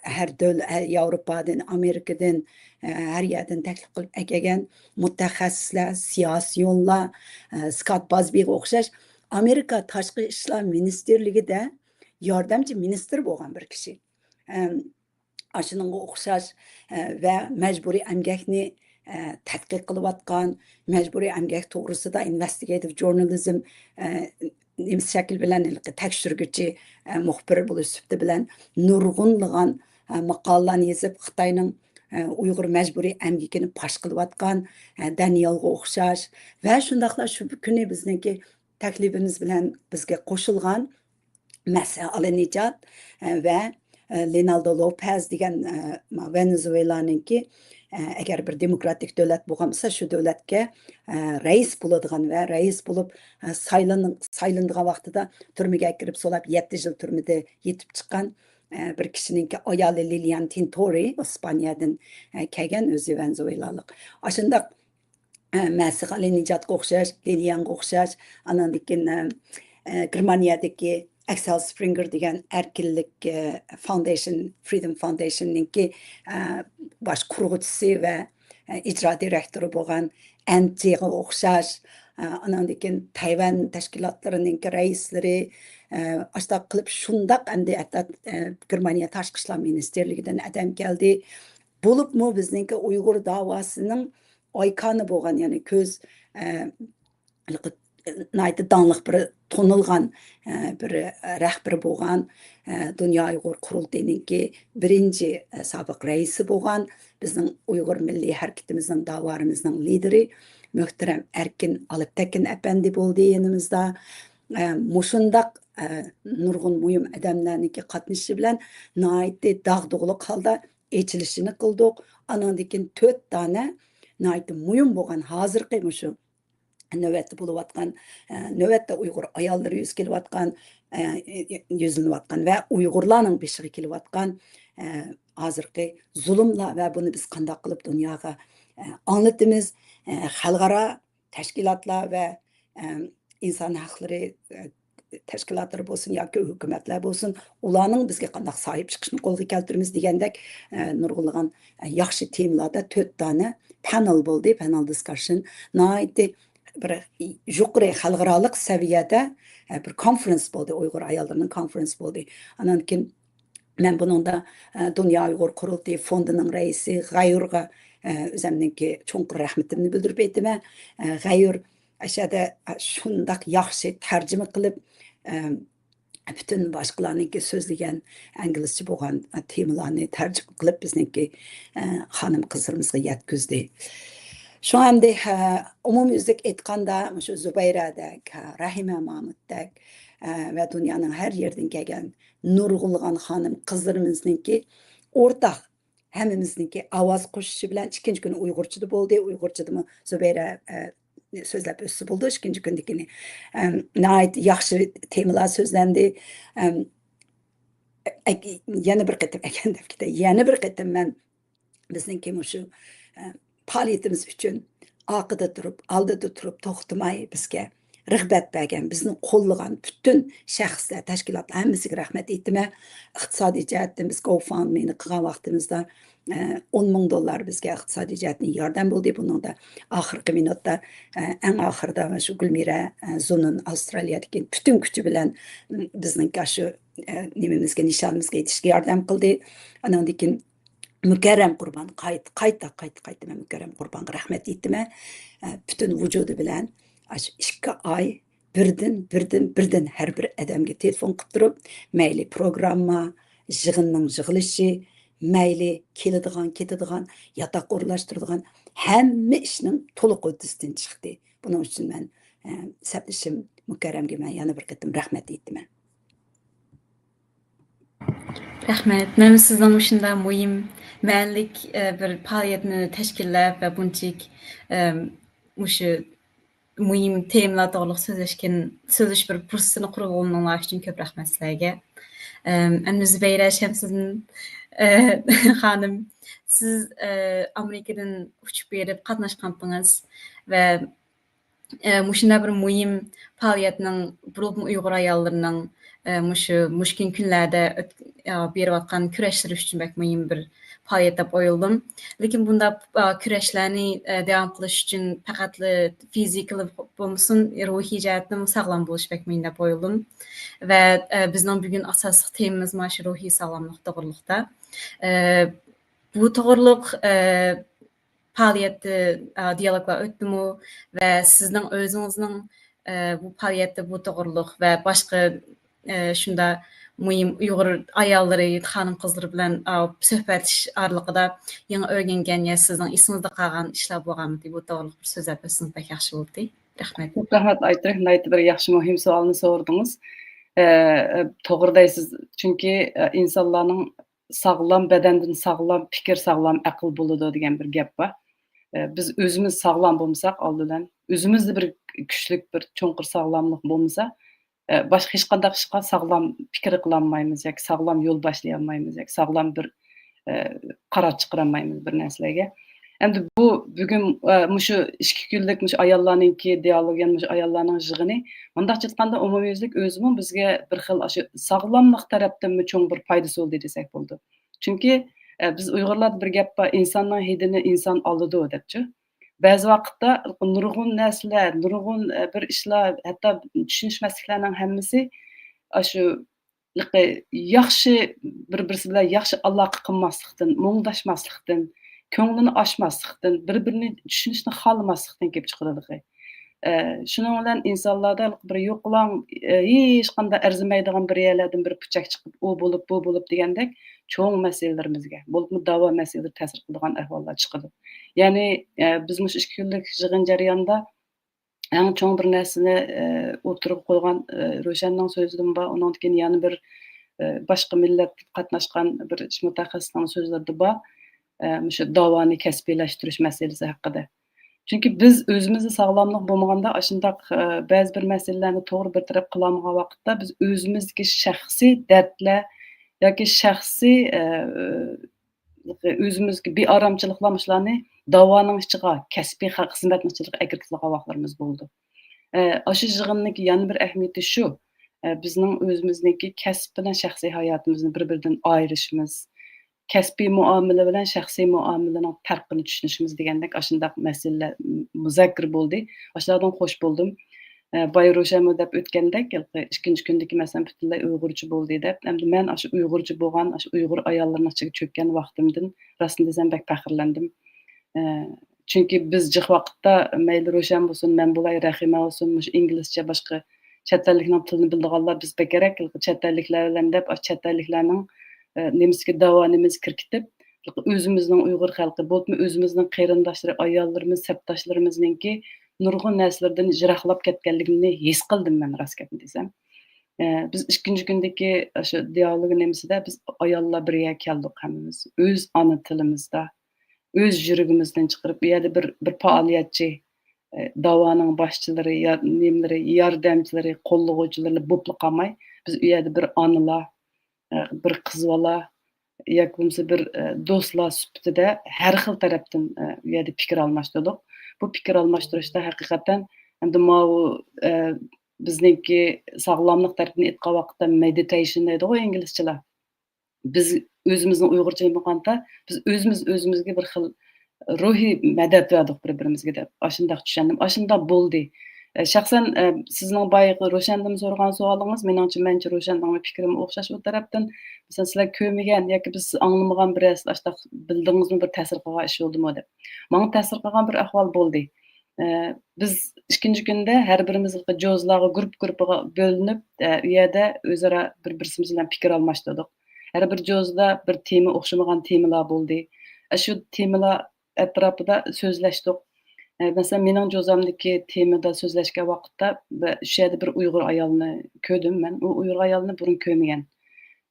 ھەر دۆل-، ھەر ياۋروپادىن، ئامېرىكىدىن، ئە، ھەر يەردىن تەكلىپ قىلىپ ئەكەلگەن مۇتەخەسسىسلەر، سىياسىيونلار، ئە، سكات بازبىغا ئوخشاش ئامېرىكا تاشقى ئىشلار مىنىستىرلىكىدە ياردەمچى مىنىستىر بولغان بىر كىشى. ئەم، ئاشۇنىڭغا ئوخشاش، ئە، ۋە مەجبۇرىي ئەمگەكنى، ئە، تەتقىق قىلىۋاتقان، مەجبۇرىي ئەمگەك توغرىسىدا ئىنۋېستىگېتىپ ژۇرنالىزم، ئە، نېمىسى شەكلى بىلەن ھېلىقى تەكشۈرگۈچى، ئە، مۇخبىر بولۇش سۈپىتى بىلەن نۇرغۇنلىغان، ئە، ماقالىلارنى يېزىپ، خىتاينىڭ، ئە، ئۇيغۇر مەجبۇرىي ئەمگىكىنى پاش قىلىۋاتقان، ئە، دانىيالغا ئوخشاش ۋە شۇنداقلا شۇ كۈنى بىزنىڭكى تەكلىپىمىز بىلەن بىزگە قوشۇلغان مەسە ئالىنىجات، ئە، ۋە، ئە، لېنالدو لوپېز دېگەن، ئە، ۋېنېزۇېلانىڭكى، ئە، ئەگەر بىر دېموكراتىك دۆلەت بولغان بولسا، شۇ دۆلەتكە، ئە، رەئىس بولىدىغان ۋە رەئىس بولۇپ، ئە، سايلىنىڭ-، سايلىنىدىغان ۋاقتىدا تۈرمىگە كىرىپ سولاپ، يەتتە يىل تۈرمىدە يېتىپ چىققان، ئە، بىر كىشىنىڭكى ئايالى لىليان تىنتورى، ئىسپانىيەدىن، ئە، كەلگەن، ئۆزى ۋېنېزۇېلالىق. ئاشۇنداق ئە، مەسىخ ئالىنىجاتقا ئوخشاش، لىليانغا ئوخشاش، ئاناندىن كېيىن، ئە، ئە، گېرمانىيەدىكى ئەكسەل سپرىنگېر دېگەن ئەركىنلىك، ئە، فاوندېيشن، فرىدوم فاوندېيشننىڭكى، ئە، باش قۇرغۇچىسى ۋە، ئە، ئىجرا دىرېكتورى بولغان ئەنتىغا ئوخشاش، ئە، ئاناندىن كېيىن تەيۋەن تەشكىلاتلىرىنىڭكى رەئىسلىرى، ئە، ئاشۇنداق قىلىپ شۇنداق ئەمدى ھەتتا، ئە، گېرمانىيە تاشقى ئىشلار مىنىستىرلىكىدىن ئادەم كەلدى. بولۇپمۇ بىزنىڭكى ئۇيغۇر داۋاسىنىڭ ئايكانى بولغان، يەنى كۆز، ئە، ناھايىتى داڭلىق بىر تونۇلغان، ئە، بىر رەھبىرى بولغان، ئە، دۇنيا ئۇيغۇر قۇرۇلتىيىنىڭكى بىرىنچى، ئە، سابىق رەئىسى بولغان، بىزنىڭ ئۇيغۇر مىللىي ھەرىكىتىمىزنىڭ، داۋالىرىمىزنىڭ لىدىرى مۆھتەرەم ئەركىن ئالپتەكىن ئەپەندى بولدى يېنىمىزدا. ئە، مۇشۇنداق، ئە، نۇرغۇن مۇھىم ئادەملەرنىڭكى قاتنىشىشى بىلەن ناھايىتى داغدۇغىلىق ھالدا ئېچىلىشىنى قىلدۇق. ئانىڭدىن كېيىن تۆت دانە ناھايىتى مۇھىم بولغان ھازىرقى مۇشۇ نۆۋەتتە بولۇۋاتقان، ئە، نۆۋەتتە ئۇيغۇر ئاياللىرى يۈز كېلىۋاتقان، ئە، يۈزلىنىۋاتقان ۋە ئۇيغۇرلارنىڭ بېشىغا كېلىۋاتقان، ئە، ھازىرقى زۇلۇملار ۋە بۇنى بىز قانداق قىلىپ دۇنياغا، ئە، ئاڭلىتىمىز، ئە، خەلقئارا تەشكىلاتلار ۋە، ئە، ئىنسان ھەقلىرى، ئە، تەشكىلاتلىرى بولسۇن ياكى ھۆكۈمەتلەر بولسۇن، ئۇلارنىڭ بىزگە قانداق ساھىب چىقىشىنى قولغا كەلتۈرىمىز دېگەندەك، ئە، نۇرغۇنلىغان، ئە، ياخشى تېمىلاردا تۆت دانە پانېل بولدى، پانېل دىسكاشن. ناھايىتى بىر يۇقىرى خەلقئارالىق سەۋىيەدە، ئە، بىر كونفرېنس بولدى، ئۇيغۇر ئاياللىرىنىڭ كونفرېنس بولدى. ئانان كېيىن مەن بۇنىڭدا، ئە، دۇنيا ئۇيغۇر قۇرۇلتىيى فوندىنىڭ رەئىسى غەيۇرغا، ئە، ئۆزەمنىڭكى چوڭقۇر رەھمىتىمنى بىلدۈرۈپ ئېيتىمەن. ئە، غەيۇر ئەشەدە، ئە، شۇنداق ياخشى تەرجىمە قىلىپ، ئە، پۈتۈن باشقىلارنىڭكى سۆزلىگەن ئىنگلىزچە بولغان، ئە، تېمىلارنى تەرجىمە قىلىپ بىزنىڭكى، ئە، خانىم قىزلىرىمىزغا يەتكۈزدى. شۇڭا ئەمدى، ئە، ئومۇميۈزلۈك ئېيتقاندا، مۇشۇ زۇبەيرەدەك، ئە، رەھىمە مامۇتتەك، ئە، ۋە دۇنيانىڭ ھەر يېرىدىن كەلگەن نۇرغۇنلىغان خانىم قىزلىرىمىزنىڭكى ئورتاق ھەممىمىزنىڭكى ئاۋاز قوشۇشى بىلەن ئىككىنچى كۈنى ئۇيغۇرچىدا بولدى. ئۇيغۇرچىدىمۇ زۇبەيرە، ئە، سۆزلەپ ئۆتسە بولىدۇ ئىككىنچى كۈندىكىنى. ئەم، ناھايىتى ياخشى تېمىلار سۆزلەندى. ئەم، ئەك-، يەنە بىر قېتىم ئەكەندەپ كېتەي. يەنە بىر قېتىم مەن بىزنىڭكى مۇشۇ، ئە، پائالىيىتىمىز ئۈچۈن ئارقىدا تۇرۇپ، ئالدىدا تۇرۇپ توختىماي بىزگە رىغبەت بەرگەن، بىزنى قوللىغان پۈتۈن شەخسلەر، تەشكىلاتلار ھەممىسىگە رەھمەت ئېيتىمەن. ئىقتىسادىي جەھەتتىن بىز GoFundMe نى قىلغان ۋاقتىمىزدا، ئە، ئون مىڭ دوللار بىزگە ئىقتىسادىي جەھەتتىن ياردەم بولدى. بۇنىڭدا ئاخىرقى مىنۇتتا، ئە، ئەڭ ئاخىرىدا شۇ گۈلمىرە، ئە، زۇنۇن ئاۋسترالىيەدىكى پۈتۈن كۈچى بىلەن، م، بىزنىڭكى شۇ، ئە، نېمىمىزگە، نىشانىمىزغا يېتىشكە ياردەم قىلدى. ئاناندىن كېيىن مۇكەررەم قۇربان، قايت-، قايتا، قايتا، قايتا مەن مۇكەررەم قۇربانغا رەھمەت ئېيتىمەن. ئە، پۈتۈن ۋۇجۇدى بىلەن ئاشۇ ئىككى ئاي بىردىن، بىردىن، بىردىن ھەر بىر ئادەمگە تېلېفون قىلىپ تۇرۇپ، مەيلى پروگرامما، يىغىننىڭ يىغىلىشى، مەيلى كېلىدىغان، كېتىدىغان، ياتاق ئورۇنلاشتۇرىدىغان ھەممە ئىشنىڭ تولۇق ھۆددىسىدىن چىقتى. بۇنىڭ ئۈچۈن مەن، ئە، سەپدىشىم مۇكەررەمگە مەن يەنە بىر قېتىم رەھمەت ئېيتىمەن. رەھمەت. مەن سىزنىڭ مۇشۇنداق مۇھىم مەنىلىك، ئە، بىر پائالىيەتنى تەشكىللەپ ۋە بۇنچىلىك، ئە، مۇشۇ مۇھىم تېمىلار توغرىلىق سۆزلەشكەن، سۆزلىشىش بىر پۇرسىتىنى قۇرغىنىڭلار ئۈچۈن كۆپ رەھمەت سىلەرگە. ئەم، ئەمدى زۇبەيرە شەمسىدىن، ئە، خانىم، سىز، ئە، ئامېرىكىدىن ئۇچۇپ بېرىپ قاتناشقانتىڭىز ۋە ئە، مۇشۇنداق بىر مۇھىم پائالىيەتنىڭ، بولۇپمۇ ئۇيغۇر ئاياللىرىنىڭ، ئە، مۇشۇ مۇشكىل كۈنلەردە ئۆت-، ئە، بېرىۋاتقان كۈرەشلىرى ئۈچۈن بەك مۇھىم بىر پائالىيەت دەپ ئويلىدىم. لېكىن بۇنداق، ئە، كۈرەشلەرنى، ئە، داۋام قىلىش ئۈچۈن پەقەتلا فىزىكىلا بولمىسۇن، روھىي جەھەتتىن ساغلام بولۇش بەك مۇھىم دەپ ئويلىدىم. ۋە، ئە، بىزنىڭ بۈگۈن ئاساسلىق تېمىمىز مانا شۇ روھىي ساغلاملىق توغرۇلۇقتا. ئە، بۇ توغرۇلۇق، ئە، پائالىيەتتە، ئە، دىيالوگلار ئۆتتىمۇ؟ ۋە سىزنىڭ ئۆزىڭىزنىڭ، ئە، بۇ پائالىيەتتە بۇ توغرۇلۇق ۋە باشقا، ئە، شۇنداق مۇھىم ئۇيغۇر ئاياللىرى، خانىم-قىزلىرى بىلەن، ئە، سۆھبەتلىشىش ئارىلىقىدا يېڭى ئۆگەنگەن يا سىزنىڭ ئېسىڭىزدە قالغان ئىشلار بولغانمىدى؟ بۇ توغرۇلۇق بىر سۆزلەپ ئۆتسىڭىز بەك ياخشى بولدى. رەھمەت. كۆپ رەھمەت ئايتۇرۇك، ناھايىتى بىر ياخشى، مۇھىم سوئالنى سورىدىڭىز. ئە، ئە، توغرا دەيسىز. چۈنكى، ئە، ئىنسانلارنىڭ ساغلام بەدەندىن ساغلام پىكىر، ساغلام ئەقىل بولىدۇ دېگەن بىر گەپ بار. ئە، بىز ئۆزىمىز ساغلام بولمىساق، ئالدى بىلەن ئۆزىمىزدە بىر كۈچلۈك، بىر چوڭقۇر ساغلاملىق بولمىسا، ئە، باشقا ھېچقانداق ئىشقا ساغلام پىكىر قىلالمايمىز ياكى ساغلام يول باشلىيالمايمىز ياكى ساغلام بىر، ئە، قارار چىقىرالمايمىز بىر نەرسىلەرگە. ئەمدى بۇ بۈگۈن، ئە، مۇشۇ ئىككى كۈنلۈك مۇشۇ ئاياللارنىڭكى دىيالوگى، يەنى مۇشۇ ئاياللارنىڭ يىغىنى، مۇنداق ئېيتقاندا، ئومۇميۈزلۈك ئۆزىمۇ بىزگە بىر خىل ئاشۇ ساغلاملىق تەرەپتىنمۇ چوڭ بىر پايدىسى بولدى دېسەك بولىدۇ. چۈنكى، ئە، بىز ئۇيغۇرلاردا بىر گەپ بار، «ئىنساننىڭ ھىدىنى ئىنسان ئالىدۇ» دەپچۇ. بەزى ۋاقىتتا نۇرغۇن نەرسىلەر، نۇرغۇن، ئە، بىر ئىشلار، ھەتتا چۈشىنىشمەسلىكلەرنىڭ ھەممىسى ئاشۇ ياخشى، بىر-بىرسى بىلەن ياخشى ئالاقە قىلماسلىقتىن، مۇڭداشماسلىقتىن، كۆڭلىنى ئاچماسلىقتىن، بىر-بىرىنى چۈشىنىشنى خالىماسلىقتىن كېلىپ چىقىدۇ. ئە، شۇنىڭ بىلەن ئىنسانلاردا بىر يوقىلاڭ، ئە، ھېچقانداق ئەرزىمەيدىغان بىر يەرلەردىن بىر پۇچاق چىقىپ، ئۇ بولۇپ، بۇ بولۇپ دېگەندەك چوڭ مەسىلىلىرىمىزگە، بولۇپمۇ داۋا مەسىلىلىرى تەسىر قىلىدىغان ئەھۋاللار چىقىدۇ. يەنى، ئە، بىز مۇشۇ ئىككى كۈنلۈك يىغىن جەريانىدا ئەڭ چوڭ بىر نەرسىنى، ئە، ئوتتۇرىغا قويغان، ئە، روشەننىڭ سۆزىدىمۇ بار، ئۇنىڭدىن كېيىن يەنە بىر، ئە، باشقا مىللەتتىن قاتناشقان بىر ئىش مۇتەخەسسىسنىڭ سۆزلىرىدە بار. ئە، مۇشۇ داۋانى كەسپىيلەشتۈرۈش مەسىلىسى ھەققىدە. چۈنكى بىز ئۆزىمىزدە ساغلاملىق بولمىغاندا، ئاشۇنداق، ئە، بەزى بىر مەسىلىلەرنى توغرا بىر تەرەپ قىلالمىغان ۋاقىتتا، بىز ئۆزىمىزدىكى شەخسىي دەردلەر ياكى شەخسىي، ئە، ئۆزىمىزگە بىئارامچىلىقلار مۇشۇلارنى داۋانىڭ ئىچىغا، كەسپىي خە-، خىزمەتنىڭ ئىچىگە ئەكىرىپ سالغان ۋاقىتلىرىمىز بولىدۇ. ئە، ئاشۇ يىغىننىڭكى يەنە بىر ئەھمىيىتى شۇ، ئە، بىزنىڭ ئۆزىمىزنىڭكى كەسىپ بىلەن شەخسىي ھاياتىمىزنى بىر-بىرىدىن ئايرىشىمىز، كەسپىي مۇئامىلە بىلەن شەخسىي مۇئامىلىنىڭ پەرقىنى چۈشىنىشىمىز دېگەندەك ئاشۇنداق مەسىلىلەر مۇزاكىرە بولدى. ئاشۇلاردىن خوش بولدۇم. ئە، بايا روشەنمۇ دەپ ئۆتكەندەك، ھېلىقى ئىككىنچى كۈندىكى مەسىلەن پۈتۈنلەي ئۇيغۇرچە بولدى دەپ، ئەمدى مەن ئاشۇ ئۇيغۇرچە بولغان، ئاشۇ ئۇيغۇر ئاياللىرىنىڭ ئىچىگە چۆككەن ۋاقتىمدىن راستىنى دېسەم بەك پەخىرلەندىم. ئە، چۈنكى بىز جىق ۋاقىتتا مەيلى روشەن بولسۇن، مەن بولاي، رەھىمە بولسۇن، مۇشۇ ئىنگلىزچە باشقا چەت ئەللىكنىڭ تىلىنى بىلىدىغانلار بىز بەكرەك چەت ئەللىكلەر بىلەن دەپ، ئاشۇ چەت ئەللىكلەرنىڭ، ئە، نېمىسىگە داۋا نېمىسى كىركىتىپ، ئۆزىمىزنىڭ ئۇيغۇر خەلقى، بولۇپمۇ ئۆزىمىزنىڭ قېرىنداشلىرى، ئاياللىرىمىز، سەپداشلىرىمىزنىڭكى نۇرغۇن نەرسىلىرىدىن يىراقلاپ كەتكەنلىكىنى ھېس قىلدىم مەن، راست گەپنى دېسەم. ئە، بىز ئىككىنچى كۈندىكى ئاشۇ دىيالوگ نېمىسىدە بىز ئاياللار بىر يەرگە كەلدۇق ھەممىمىز. ئۆز ئانا تىلىمىزدا، ئۆز يۈرىكىمىزدىن چىقىرىپ، ئۇ يەردە بىر، بىر پائالىيەتچى، ئە، داۋانىڭ باشچىلىرى، يا-، نېمىلىرى، ياردەمچىلىرى، قوللىغۇچىلىرى بوپلا قالماي، بىز ئۇ يەردە بىر ئانىلار، ئە، بىر قىز بالا ياكى بولمىسا بىر، ئە، دوستلار سۈپىتىدە ھەر خىل تەرەپتىن، ئە، ئۇ يەردە پىكىر ئالماشتۇردۇق. بۇ پىكىر ئالماشتۇرۇشتا ھەقىقەتەن ئەمدى ماۋۇ، ئە، بىزنىڭكى ساغلاملىق تەرىپىنى ئېيتقان ۋاقىتتا مېدىتەيشن دەيدىغۇ ئىنگلىزچىلار. بىز ئۆزىمىزنىڭ ئۇيغۇرچە بولغاندا، بىز ئۆزىمىز ئۆزىمىزگە بىر خىل روھىي مەدەت بەردۇق بىر-بىرىمىزگە دەپ، ئاشۇنداق چۈشەندىم، ئاشۇنداق بولدى. ئە، شەخسەن، ئە، سىزنىڭ بايىقى روشەندىن سورىغان سوئالىڭىز، مېنىڭچە، مەنچە روشەندىنمۇ پىكرىم ئوخشاش ئۇ تەرەپتىن. مەسىلەن، سىلەر كۆرمىگەن ياكى بىز سىز ئاڭلىمىغان بىر نەرسىلەر ئاشۇنداق بىلدىڭىزمۇ، بىر تەسىر قىلغان ئىش بولدىمۇ دەپ. ماڭا تەسىر قىلغان بىر ئەھۋال بولدى. ئە، بىز ئىككىنچى كۈندە ھەر بىرىمىز جوزىلارغا، گۇرۇپپا گۇرۇپپىغا بۆلۈنۈپ، ئە، ئۇ يەردە ئۆزئارا بىر-بىرسىمىز بىلەن پىكىر ئالماشتۇردۇق. ھەر بىر جوزىدا بىر تېما، ئوخشىمىغان تېمىلار بولدى. ئە، شۇ تېمىلار ئەتراپىدا سۆزلەشتۇق. ئە، مەسىلەن، مېنىڭ جوزامدىكى تېمىدا سۆزلەشكەن ۋاقىتتا بە-، شۇ يەردە بىر ئۇيغۇر ئايالنى كۆردۈم مەن. ئۇ ئۇيغۇر ئايالنى بۇرۇن كۆرمىگەن.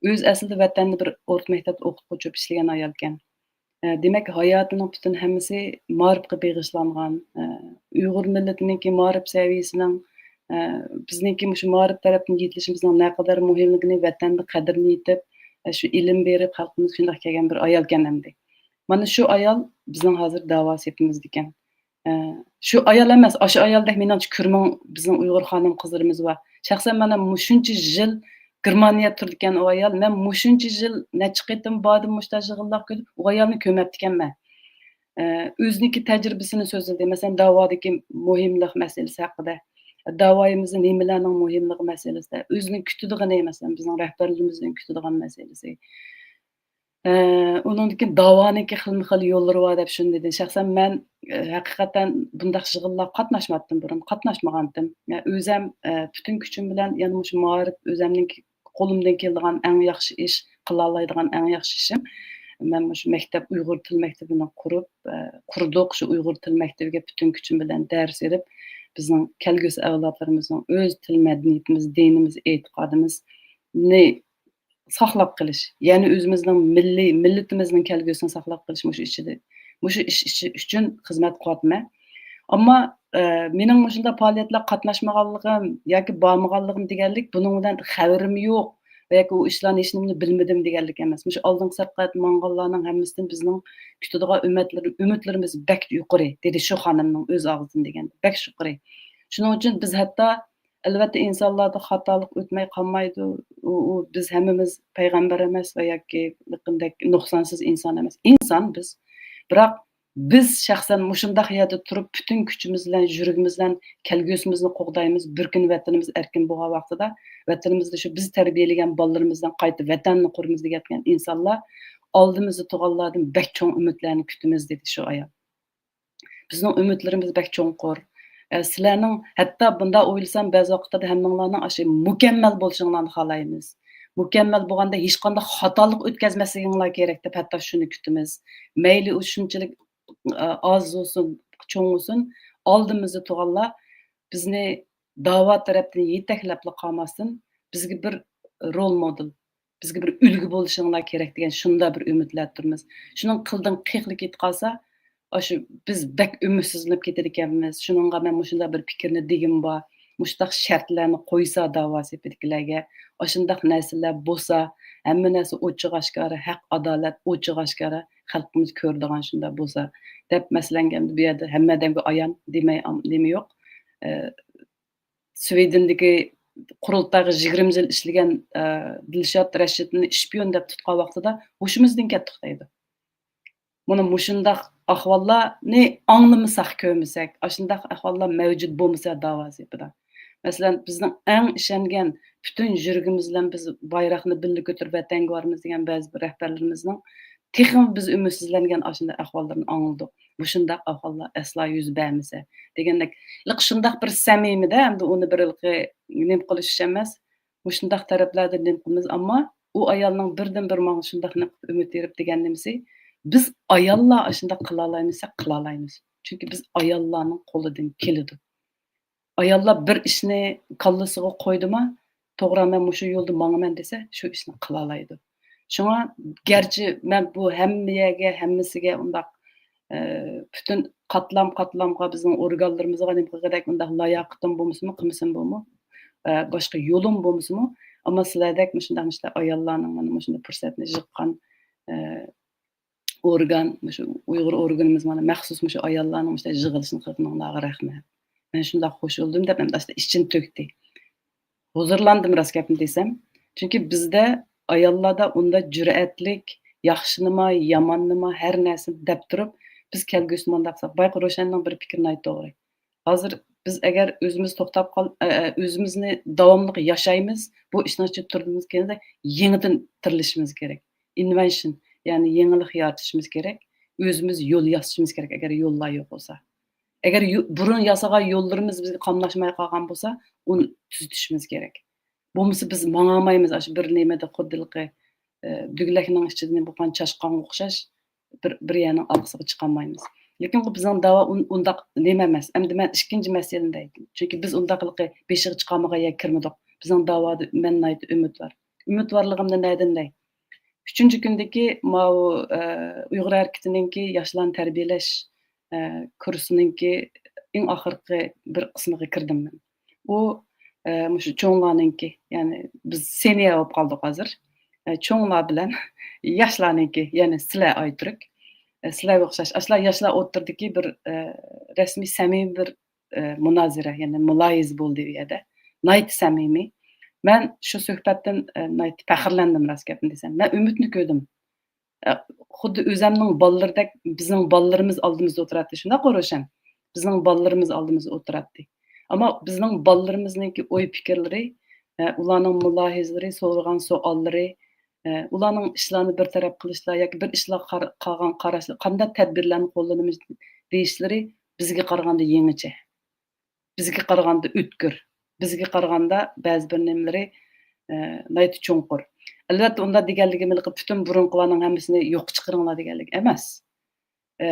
ئۆزى ئەسلىدە ۋەتەندە بىر ئورتا مەكتەپتە ئوقۇتقۇچى بولۇپ ئىشلىگەن ئايالكەن. ئە، دېمەك، ھاياتىنىڭ پۈتۈن ھەممىسى مائارىپقا بېغىشلانغان. ئە، ئۇيغۇر مىللىتىنىڭكى مائارىپ سەۋىيەسىنىڭ، ئە، بىزنىڭكى مۇشۇ مائارىپ تەرەپتىن يېتىلىشىمىزنىڭ نەقەدەر مۇھىملىقىنى ۋەتەندە قەدرىنى يېتىپ، ئە، شۇ ئىلىم بېرىپ، خەلقىمىزگە شۇنداق كەلگەن بىر ئايالكەن ئەمدى. مانا شۇ ئايال بىزنىڭ ھازىر داۋا سېپىمىزدىكەن. ئە، شۇ ئايال ئەمەس، ئاشۇ ئايالدەك مېنىڭچە كۆرمىڭ بىزنىڭ ئۇيغۇر خانىم قىزلىرىمىز بار. شەخسەن مانا مۇشۇنچە يىل گېرمانىيەدە تۇرىدىكەن ئۇ ئايال. مەن مۇشۇنچە يىل نەچچە قېتىم باردىم مۇشۇنداق يىغىنلارغا كۆرۈپ، ئۇ ئايالنى كۆرمەپتىكەنمەن. ئە، ئۆزىنىڭكى تەجرىبىسىنى سۆزلىدى. مەسىلەن، داۋادىكى مۇھىملىق مەسىلىسى ھەققىدە. داۋايىمىزدا نېمىلەرنىڭ مۇھىملىقى مەسىلىسىدە. ئۆزىنىڭ كۈتىدىغىنى، مەسىلەن، بىزنىڭ رەھبەرلىرىمىزنىڭ كۈتىدىغان مەسىلىسى. ئە، ئۇنىڭدىن كېيىن داۋانىڭكى خىلمۇ خىل يوللىرى بار دەپ شۇنى دېدى. شەخسەن مەن، ئە، ھەقىقەتەن بۇنداق يىغىنلارغا قاتناشماپتىم بۇرۇن، قاتناشمىغانتىم. ئە، ئۆزەم، ئە، پۈتۈن كۈچۈم بىلەن يەنە مۇشۇ مائارىپ ئۆزەمنىڭ قولۇمدىن كېلىدىغان ئەڭ ياخشى ئىش، قىلالايدىغان ئەڭ ياخشى ئىشىم. مەن مۇشۇ مەكتەپ، ئۇيغۇر تىل مەكتىپىنى قۇرۇپ، ئە، قۇردۇق. شۇ ئۇيغۇر تىل مەكتىپىگە پۈتۈن كۈچۈم بىلەن دەرس بېرىپ، بىزنىڭ كەلگۈسى ئەۋلادلىرىمىزنىڭ ئۆز تىل مەدەنىيىتىمىز، دىنىمىز، ئېتىقادىمىزنى ساقلاپ قېلىش، يەنى ئۆزىمىزنىڭ مىللىي، مىللىتىمىزنىڭ كەلگۈسىنى ساقلاپ قېلىش مۇشۇ ئىچىدە، مۇشۇ ئىش، ئىش ئۈچۈن خىزمەت قىلىۋاتىمەن. ئەمما، ئە، مېنىڭ مۇشۇنداق پائالىيەتلەرگە قاتناشمىغانلىقىم ياكى بارمىغانلىقىم دېگەنلىك، بۇنىڭ بىلەن خەۋىرىم يوق ۋە ياكى ئۇ ئىشلارنى ھېچنېمىنى بىلمىدىم دېگەنلىك ئەمەس. مۇشۇ ئالدىنقى سەپقەدە ماڭغانلارنىڭ ھەممىسىدىن بىزنىڭ كۈتىدىغان ئۈمىدلىرى-، ئۈمىدلىرىمىز بەك يۇقىرى، دېدى شۇ خانىمنىڭ ئۆز ئاغزىدىن دېگەندە. بەك يۇقىرى. شۇنىڭ ئۈچۈن بىز ھەتتا ئەلۋەتتە، ئىنسانلاردا خاتالىق ئۆتمەي قالمايدۇ. ئۇ، ئۇ، بىز ھەممىمىز پەيغەمبەر ئەمەس ۋە ياكى لىقىندەك نۇقسانسىز ئىنسان ئەمەس. ئىنسان بىز. بىراق بىز شەخسەن مۇشۇنداق يەردە تۇرۇپ، پۈتۈن كۈچىمىز بىلەن، يۈرىكىمىز بىلەن كەلگۈسىمىزنى قوغدايمىز. بىر كۈنى ۋەتىنىمىز ئەركىن بولغان ۋاقتىدا، ۋەتىنىمىزدە شۇ بىز تەربىيەلىگەن بالىلىرىمىز بىلەن قايتا ۋەتەننى قۇرىمىز دېگەن ئىنسانلار ئالدىمىزدا تۇرغانلاردىن بەك چوڭ ئۈمىدلەرنى كۈتىمىز، دېدى شۇ ئايال. بىزنىڭ ئۈمىدلىرىمىز بەك چوڭقۇر. ئە، سىلەرنىڭ، ھەتتا بۇنداق ئويلىسام، بەزى ۋاقىتلاردا ھەممىڭلارنىڭ ئاشۇ مۇكەممەل بولۇشۇڭلارنى خالايمىز. مۇكەممەل بولغاندا ھېچقانداق خاتالىق ئۆتكەزمەسلىكىڭلار كېرەك دەپ ھەتتا شۇنى كۈتىمىز. مەيلى ئۇ شۇنچىلىك، ئە، ئاز بولسۇن، چوڭ بولسۇن، ئالدىمىزدا تۇرغانلار بىزنى داۋا تەرەپتىن يېتەكلەپلا قالماستىن، بىزگە بىر رول مودېل، بىزگە بىر ئۈلگە بولۇشۇڭلار كېرەك دېگەن شۇنداق بىر ئۈمىدلەردە تۇرىمىز. شۇنىڭ قىلدىن قېقىلىپ كېتىپ قالسا، ئاشۇ بىز بەك ئۈمىدسىزلىنىپ كېتىدىكەنمىز. شۇنىڭغا مەن مۇشۇنداق بىر پىكىرنى دېگۈم بار. مۇشۇنداق شەرتلەرنى قويسا داۋا سېپىدىكىلەرگە، ئاشۇنداق نەرسىلەر بولسا، ھەممە نەرسە ئوچۇق ئاشكارا، ھەق، ئادالەت ئوچۇق ئاشكارا، خەلقىمىز كۆرىدىغان شۇنداق بولسا، دەپ مەسىلەن، ئەمدى بۇ يەردە ھەممە ئادەمگە ئايان دېمەي، نېمە يوق. ئە، سۋېدېندىكى قۇرۇلتايغا يىگىرمە يىل ئىشلىگەن، ئە، دىلشات رەشىتنى شپىيون دەپ تۇتقان ۋاقتىدا ھوشىمىزدىن كەتتۇق دەيدۇ. مانا مۇشۇنداق ئەھۋاللارنى ئاڭلىمىساق، كۆرمىسەك، ئاشۇنداق ئەھۋاللار مەۋجۇت بولمىسا داۋا سېپىدا. مەسىلەن، بىزنىڭ ئەڭ ئىشەنگەن، پۈتۈن يۈرىكىمىز بىلەن بىز بايراقنى بىللە كۆتۈرۈپ ۋەتەنگە بارىمىز دېگەن بەزى بىر رەھبەرلىرىمىزنىڭ تېخىمۇ بىز ئۈمىدسىزلەنگەن ئاشۇنداق ئەھۋاللىرىنى ئاڭلىدۇق. مۇشۇنداق ئەھۋاللار ئەسلا يۈز بەرمىسە دېگەندەك، ھېلىقى شۇنداق بىر سەمىمىدە، ئەمدى ئۇنى بىر ھېلىقى نېمە قىلىش ئىش ئەمەس. مۇشۇنداق تەرەپلەردىن نېمە قىلىمىز، ئەمما ئۇ ئايالنىڭ بىردىن بىر ماڭا شۇنداق نېمە قىلىپ ئۈمىد بېرىپ دېگەن نېمىسى، بىز ئاياللار ئاشۇنداق قىلالايمىساق قىلالايمىز. چۈنكى بىز ئاياللارنىڭ قولىدىن كېلىدۇ. ئاياللار بىر ئىشنى كاللىسىغا قويدىما، توغرا، مەن مۇشۇ يولدا ماڭىمەن دېسە، شۇ ئىشنى قىلالايدۇ. شۇڭا گەرچە مەن بۇ ھەممە يەرگە، ھەممىسىگە ئۇنداق، ئە، پۈتۈن قاتلام-قاتلامغا، بىزنىڭ ئورگانلىرىمىزغا نېمە قىلغۇدەك ئۇنداق لاياقىتىم بولمىسىمۇ، قىلمىسىم بولمۇ، ئە، باشقا يولۇم بولمىسىمۇ، ئەمما سىلەردەك مۇشۇنداق، مۇشۇنداق ئاياللارنىڭ مانا مۇشۇنداق پۇرسەتنى يىغقان، ئە، ئورگان، مۇشۇ ئۇيغۇر ئورگىنىمىز مانا مەخسۇس مۇشۇ ئاياللارنىڭ مۇشۇنداق يىغىلىشىنى قىلغىنىڭلارغا رەھمەت. مەن شۇنداق خوش بولدۇم دەپ، ئەمدى ئىچىنى تۆكتى. ھۇزۇرلاندىم راست گەپنى دېسەم. چۈنكى بىزدە ئاياللاردا ئۇنداق جۈرئەتلىك، ياخشىنىما، ياماننىما، ھەر نەرسىنى دەپ تۇرۇپ، بىز كەلگۈسىدە مۇنداق قىلساق، بايقى روشەننىڭ بىر پىكرىنى ئايتتى توغرا. ھازىر بىز ئەگەر ئۆزىمىز توختاپ قال-، ئە، ئە، ئۆزىمىزنى داۋاملىق ياشايمىز، بۇ ئىشنىڭ ئىچىدە تۇرىمىز كېلىندە يېڭىدىن تىرىلىشىمىز كېرەك. ئىنۋېنشن، يەنى يېڭىلىق يارىتىشىمىز كېرەك. ئۆزىمىز يول ياسىشىمىز كېرەك، ئەگەر يوللار يوق بولسا. ئەگەر يو-، بۇرۇن ياسىغان يوللىرىمىز بىزگە قاملاشماي قالغان بولسا، ئۇنى تۈزىتىشىمىز كېرەك. بولمىسا بىز ماڭالمايمىز، ئاشۇ بىر نېمىدە خۇددى ھېلىقى، ئە، دۈگىلەكنىڭ ئىچىدە نېمە بولغان چاشقانغا ئوخشاش بىر، بىر يەرنىڭ ئارقىسىغا چىقالمايمىز. لېكىن بۇ بىزنىڭ داۋا ئۇن-، ئۇنداق نېمە ئەمەس. ئەمدى مەن ئىككىنچى مەسىلىنى دەيتتىم. چۈنكى بىز ئۇنداق ھېلىقى بېشىغا چىقالمىغان يەرگە كىرمىدۇق. بىزنىڭ داۋادا مەن ناھايىتى ئۈمىد بار. ئۈمىدۋارلىقىمنى نەدىن دەي؟ ئۈچىنچى كۈندىكى ماۋۇ، ئە، ئۇيغۇر ھەرىكىتىنىڭكى ياشلارنى تەربىيەلەش، ئە، كۇرسىنىڭكى ئەڭ ئاخىرقى بىر قىسمىغا كىردىم مەن. ئۇ، ئە، مۇشۇ چوڭلارنىڭكى، يەنى بىز سېنىيە بولۇپ قالدۇق ھازىر. ئە، چوڭلار بىلەن ياشلارنىڭكى، يەنى سىلەر ئايتۈرك. ئە، سىلەرگە ئوخشاش، ئاشۇلار ياشلار ئوتتۇرىدىكى بىر، ئە، رەسمىي، سەمىمىي بىر، ئە، مۇنازىرە، يەنى مۇلاھىزە بولدى ئۇ يەردە. ناھايىتى سەمىمىي. مەن شۇ سۆھبەتتىن، ئە، ناھايىتى پەخىرلەندىم، راست گەپنى دېسەم. مەن ئۈمىدنى كۆردۈم. ئە، خۇددى ئۆزەمنىڭ بالىلىرىدەك بىزنىڭ بالىلىرىمىز ئالدىمىزدا ئولتۇراتتى. شۇنداققۇ روشەن؟ بىزنىڭ بالىلىرىمىز ئالدىمىزدا ئولتۇراتتى. ئەمما بىزنىڭ بالىلىرىمىزنىڭكى ئوي پىكىرلىرى، ئە، ئۇلارنىڭ مۇلاھىزىلىرى، سورىغان سوئاللىرى، ئە، ئۇلارنىڭ ئىشلارنى بىر تەرەپ قىلىشلار ياكى بىر ئىشلارغا قار-، قالغان قاراشلار، قانداق تەدبىرلەرنى قوللىنىمىز دېيىشلىرى بىزگە قارىغاندا يېڭىچە. بىزگە قارىغاندا ئۆتكۈر، بىزگە قارىغاندا بەزى بىر نېمىلىرى، ئە، ناھايىتى چوڭقۇر. ئەلۋەتتە، ئۇنداق دېگەنلىكىم ھېلىقى پۈتۈن بۇرۇنقىلارنىڭ ھەممىسىنى يوققا چىقىرىڭلار دېگەنلىك ئەمەس. ئە،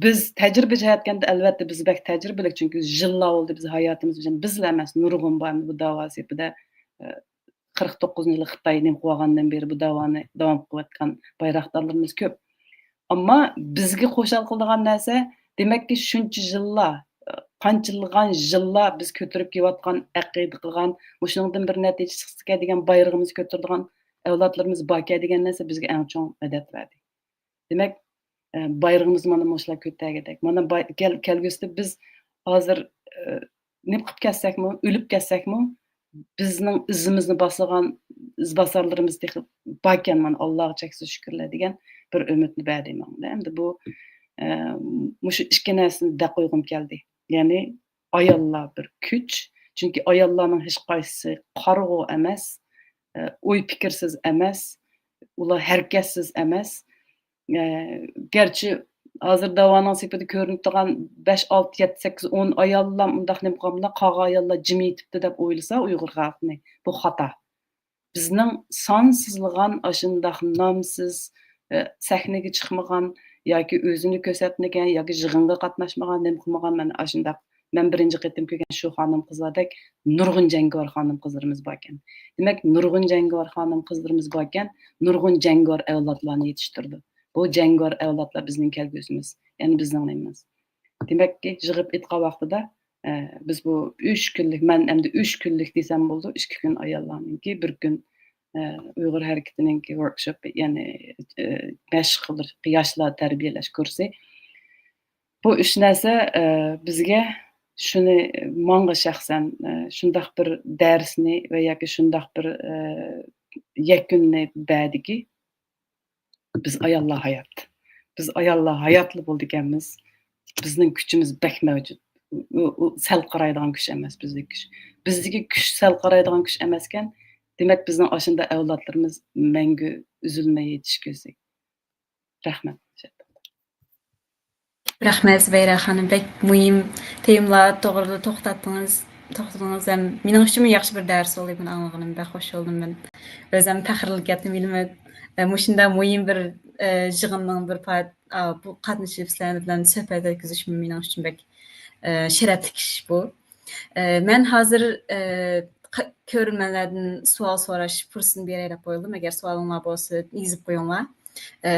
بىز تەجرىبە جەھەتكەندە، ئەلۋەتتە، بىز بەك تەجرىبىلىك، چۈنكى يىللار بولدى بىز ھاياتىمىز بىلەن، بىزلا ئەمەس، نۇرغۇن بار بۇ داۋا سېپىدە، ئە، قىرىق توققۇزىنچى يىلى خىتاي نېمە قىلىۋالغاندىن بېرى بۇ داۋانى داۋام قىلىۋاتقان بايراقدارلىرىمىز كۆپ. ئەمما بىزگە خۇشال قىلىدىغان نەرسە، دېمەككى، شۇنچە يىللار، قانچىلىغان يىللار بىز كۆتۈرۈپ كېلىۋاتقان، ئەقىدە قىلغان، مۇشۇنىڭدىن بىر نەتىجە چىقسىكەن دېگەن بايرىقىمىزنى كۆتۈرىدىغان ئەۋلادلىرىمىز باركەن دېگەن نەرسە بىزگە ئەڭ چوڭ مەدەت بەردى. دېمەك، ئە، بايرىقىمىزنى مانا مۇشۇلار كۆتەرگۈدەك. مانا باي-، كەل-، كەلگۈسىدە بىز ھازىر، ئە، نېمە قىلىپ كەتسەكمۇ، ئۆلۈپ كەتسەكمۇ، بىزنىڭ ئىزىمىزنى باسىدىغان ئىزباسارلىرىمىز تېخى باركەن، مانا، ئاللاغا چەكسىز شۈكۈرلەر دېگەن بىر ئۈمىدنى بەردى ماڭا. ئەمدى بۇ، ئە، مۇشۇ ئىككى نەرسىنى دەپ قويغۇم كەلدى. يەنى ئاياللار بىر كۈچ. چۈنكى ئاياللارنىڭ ھېچقايسىسى قارىغۇ ئەمەس، ئە، ئوي پىكىرسىز ئەمەس، ئۇلار ھەرىكەتسىز ئەمەس. ئە، گەرچە ھازىر داۋانىڭ سېپىدە كۆرۈنۈپ تۇرغان بەش، ئالتە، يەتتە، سەككىز، ئون ئاياللار ئۇنداق نېمە قىلغاندا، قالغان ئاياللار جىم يېتىپتۇ دەپ ئويلىسا ئۇيغۇر خەلقىنى، بۇ خاتا. بىزنىڭ سانسىزلىغان ئاشۇنداق نامسىز، ئە، سەھنىگە چىقمىغان ياكى ئۆزىنى كۆرسەتمىگەن ياكى يىغىنغا قاتناشمىغان، نېمە قىلمىغان، مانا ئاشۇنداق مەن بىرىنچى قېتىم كۆرگەن شۇ خانىم-قىزلاردەك نۇرغۇن جەڭگىۋار خانىم-قىزلىرىمىز باركەن. دېمەك، نۇرغۇن جەڭگىۋار خانىم-قىزلىرىمىز باركەن، نۇرغۇن جەڭگىۋار ئەۋلادلارنى يېتىشتۈردى. بۇ جەڭگىۋار ئەۋلادلار بىزنىڭ كەلگۈسىمىز، يەنى بىزنىڭ نېمىمىز. دېمەككى، يىغىپ ئېيتقان ۋاقتىدا، ئە، بىز بۇ ئۈچ كۈنلۈك، مەن ئەمدى ئۈچ كۈنلۈك دېسەم بولىدۇ، ئىككى كۈن ئاياللارنىڭكى، بىر كۈن، ئە، ئۇيغۇر ھەرىكىتىنىڭكى ۋوركشوپ، يەنى، ئە، مەشىق قىلىش، ياشلار تەربىيەلەش كۇرسى. بۇ ئۈچ نەرسە، ئە، بىزگە شۇنى، ماڭا شەخسەن، ئە، شۇنداق بىر دەرسنى ۋە ياكى شۇنداق بىر، ئە، يەكۈننى بەردىكى، بىز ئاياللار ھايات. بىز ئاياللار ھاياتلا بولىدىكەنمىز. بىزنىڭ كۈچىمىز بەك مەۋجۇت. ئۇ، ئۇ، ئۇ سەل قارايدىغان كۈچ ئەمەس بىزدىكى كۈچ. بىزدىكى كۈچ سەل قارايدىغان كۈچ ئەمەسكەن. دېمەك، بىزنىڭ ئاشۇنداق ئەۋلادلىرىمىز مەڭگۈ ئۈزۈلمەي يېتىشى كېرەك. رەھمەت. رەھمەت، زۇبەيرە خانىم، بەك مۇھىم تېمىلار توغرىدا توختاتتىڭىز، توختىدىڭىز ھەم مېنىڭ ئۈچۈنمۇ ياخشى بىر دەرس بولدى، بۇنى ئاڭلىغىنىم بەك خۇش بولدۇم مەن. ئۆزۈم پەخىرلىنىپ كەتتىم، ھېلىمۇ، ئە، مۇشۇنداق مۇھىم بىر، ئە، يىغىننىڭ بىر پار-، ئا، بۇ قاتنىشىپ سىلەر بىلەن سۆھبەت ئۆتكۈزۈشمۇ مېنىڭ ئۈچۈن بەك، ئە، شەرەپلىك ئىش بۇ. ئە، مەن ھازىر، ئە، ق-، كۆرۈرمەنلەردىن سوئال سوراش پۇرسىتىنى بېرەي دەپ ئويلىدىم. ئەگەر سوئالىڭلار بولسا يېزىپ قويۇڭلار. ئە،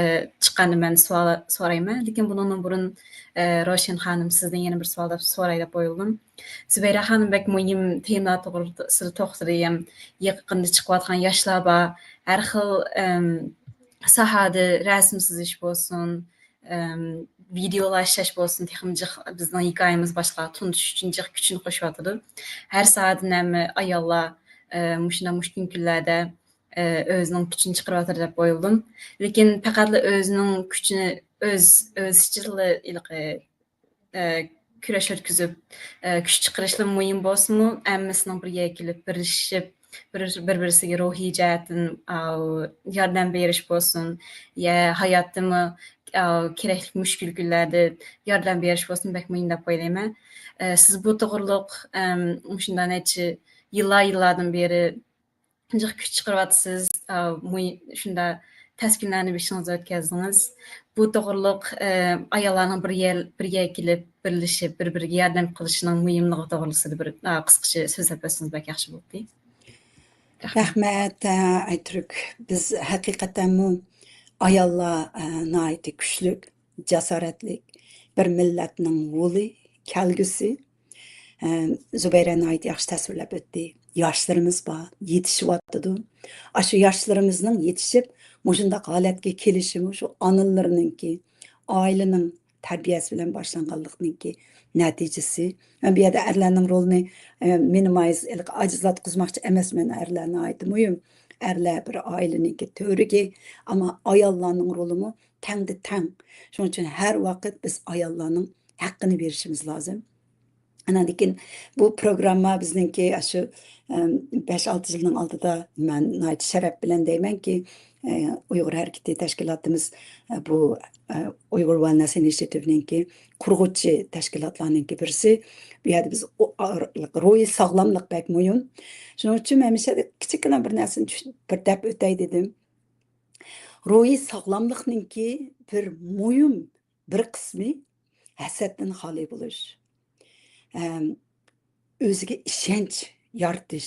چىققاندا مەن سوئال سورايمەن. لېكىن بۇنىڭدىن بۇرۇن، ئە، روشەن خانىم، سىزدىن يەنە بىر سوئال دەپ سوراي دەپ ئويلىدىم. زۇبەيرە خانىم بەك مۇھىم تېمىلار توغرىسىدا توختىدى. ھەم يېقىندا چىقىۋاتقان ياشلار بار. ھەر خىل، ئەم، ساھەدە رەسىم سىزىش بولسۇن، ئەم، ۋىدېئولار ئىشلەش بولسۇن، تېخىمۇ جىق بىزنىڭ ھېكايىمىز باشقىلارغا تونۇتۇش ئۈچۈن جىق كۈچىنى قوشۇۋاتىدۇ. ھەر ساھەدىن ھەممە ئاياللار، ئە، مۇشۇنداق مۇشكۈل كۈنلەردە، ئە، ئۆزىنىڭ كۈچىنى چىقىرىۋاتىدۇ دەپ ئويلىدىم. لېكىن پەقەتلا ئۆزىنىڭ كۈچىنى، ئۆز، ئۆز ئىچىدىلا ھېلىقى، ئە، كۈرەش ئۆتكۈزۈپ، ئە، كۈچ چىقىرىشلا مۇھىم بولسىمۇ، ھەممىسىنىڭ بىر يەرگە كېلىپ، بىرلىشىپ، بىر، بىر-، بىرسىگە روھىي جەھەتتىن، ئاۋۇ، ياردەم بېرىش بولسۇن، يا ھاياتتىمۇ، ئاۋۇ، كېرەكلىك مۈشكۈل كۈنلەردە ياردەم بېرىش بولسۇن، بەك مۇھىم دەپ ئويلايمەن. ئە، سىز بۇ توغرۇلۇق، ئەم، مۇشۇنداق نەچچە يىللار، يىللاردىن بېرى جىق كۈچ چىقىرىۋاتىسىز، ئا، مۇھىم، شۇنداق تەس كۈنلەرنى بېشىڭىزدا ئۆتكەزدىڭىز. بۇ توغرۇلۇق، ئە، ئاياللارنىڭ بىر يەر، بىر يەرگە كېلىپ، بىرلىشىپ، بىر-بىرىگە ياردەم قىلىشىنىڭ مۇھىملىقى توغرىسىدا بىر، ئا، قىسقىچە سۆزلەپ ئۆتسىڭىز بەك ياخشى بولاتتى. رەھمەت. رەھمەت، ئە، ئايتۈرك. بىز ھەقىقەتەنمۇ ئاياللار، ئە، ناھايىتى كۈچلۈك، جاسارەتلىك، بىر مىللەتنىڭ ھولى، كەلگۈسى. ئە، زۇبەيرە ناھايىتى ياخشى تەسۋىرلەپ ئۆتتى. ياشلىرىمىز بار، يېتىشىۋاتىدۇ. ئاشۇ ياشلىرىمىزنىڭ يېتىشىپ، مۇشۇنداق ھالەتكە كېلىشىمۇ شۇ ئانىلىرىنىڭكى، ئائىلىنىڭ تەربىيەسى بىلەن باشلانغانلىقنىڭكى نەتىجىسى. مەن بۇ يەردە ئەرلەرنىڭ رولىنى، ئە، مىنىمايز، ھېلىقى ئاجىزلاتقۇزماقچى ئەمەسمەن. ئەرلەر ناھايىتى مۇھىم. ئەرلەر بىر ئائىلىنىڭكى تۈۋرۈكى، ئەمما ئاياللارنىڭ رولىمۇ تەڭدە تەڭ. شۇنىڭ ئۈچۈن ھەر ۋاقىت بىز ئاياللارنىڭ ھەققىنى بېرىشىمىز لازىم. ئاندىن كېيىن بۇ پروگرامما بىزنىڭكى ئاشۇ، ئەم، بەش-ئالتە يىلنىڭ ئالدىدا مەن ناھايىتى شەرەپ بىلەن دەيمەنكى، ئە، ئۇيغۇر ھەرىكىتى تەشكىلاتىمىز، ئە، بۇ، ئە، ئۇيغۇر ۋېلنېس ئىنىشىياتىۋىنىڭكى قۇرغۇچى تەشكىلاتلارنىڭكى بىرسى. بۇ يەردە بىز ئو-، ئا-، روھىي ساغلاملىق بەك مۇھىم. شۇنىڭ ئۈچۈن مەن مۇشۇ يەردە كىچىككىنە بىر نەرسىنى چۈش-، بىر دەپ ئۆتەي دېدىم. روھىي ساغلاملىقنىڭكى بىر مۇھىم بىر قىسمى ھەسەتتىن خالىي بولۇش. ئەم، ئۆزىگە ئىشەنچ يارىتىش،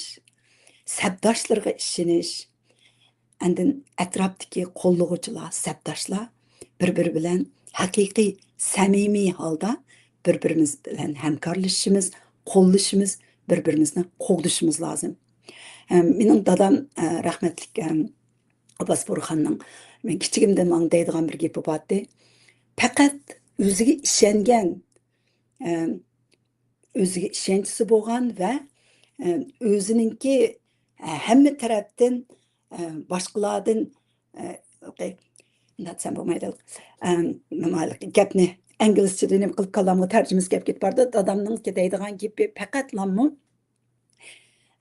سەپداشلىرىغا ئىشىنىش، ئاندىن ئەتراپتىكى قوللىغۇچىلار، سەپداشلار بىر-بىرى بىلەن ھەقىقىي سەمىمىي ھالدا بىر-بىرىمىز بىلەن ھەمكارلىشىشىمىز، قوللىشىمىز، بىر-بىرىمىزنى قوغدىشىمىز لازىم. ئەم، مېنىڭ دادام، ئە، رەھمەتلىك، ئەم، ئابباس بورخاننىڭ مەن كىچىكىمدىن ماڭا دەيدىغان بىر گېپى بارتى. پەقەت ئۆزىگە ئىشەنگەن، ئە، ئۆزىگە ئىشەنچىسى بولغان ۋە، ئە، ئۆزىنىڭكى، ئە، ھەممە تەرەپتىن، ئە، باشقىلاردىن، ئە، ئوكەي، ئۇنداق دېسەم بولمايدۇ. ئە، نېمە، گەپنى ئىنگلىزچىدىن نېمە قىلىپ كاللامغا تەرجىمىسى كەپ كېتىپ بارىدۇ. دادامنىڭكى دەيدىغان گېپى پەقەتلامۇ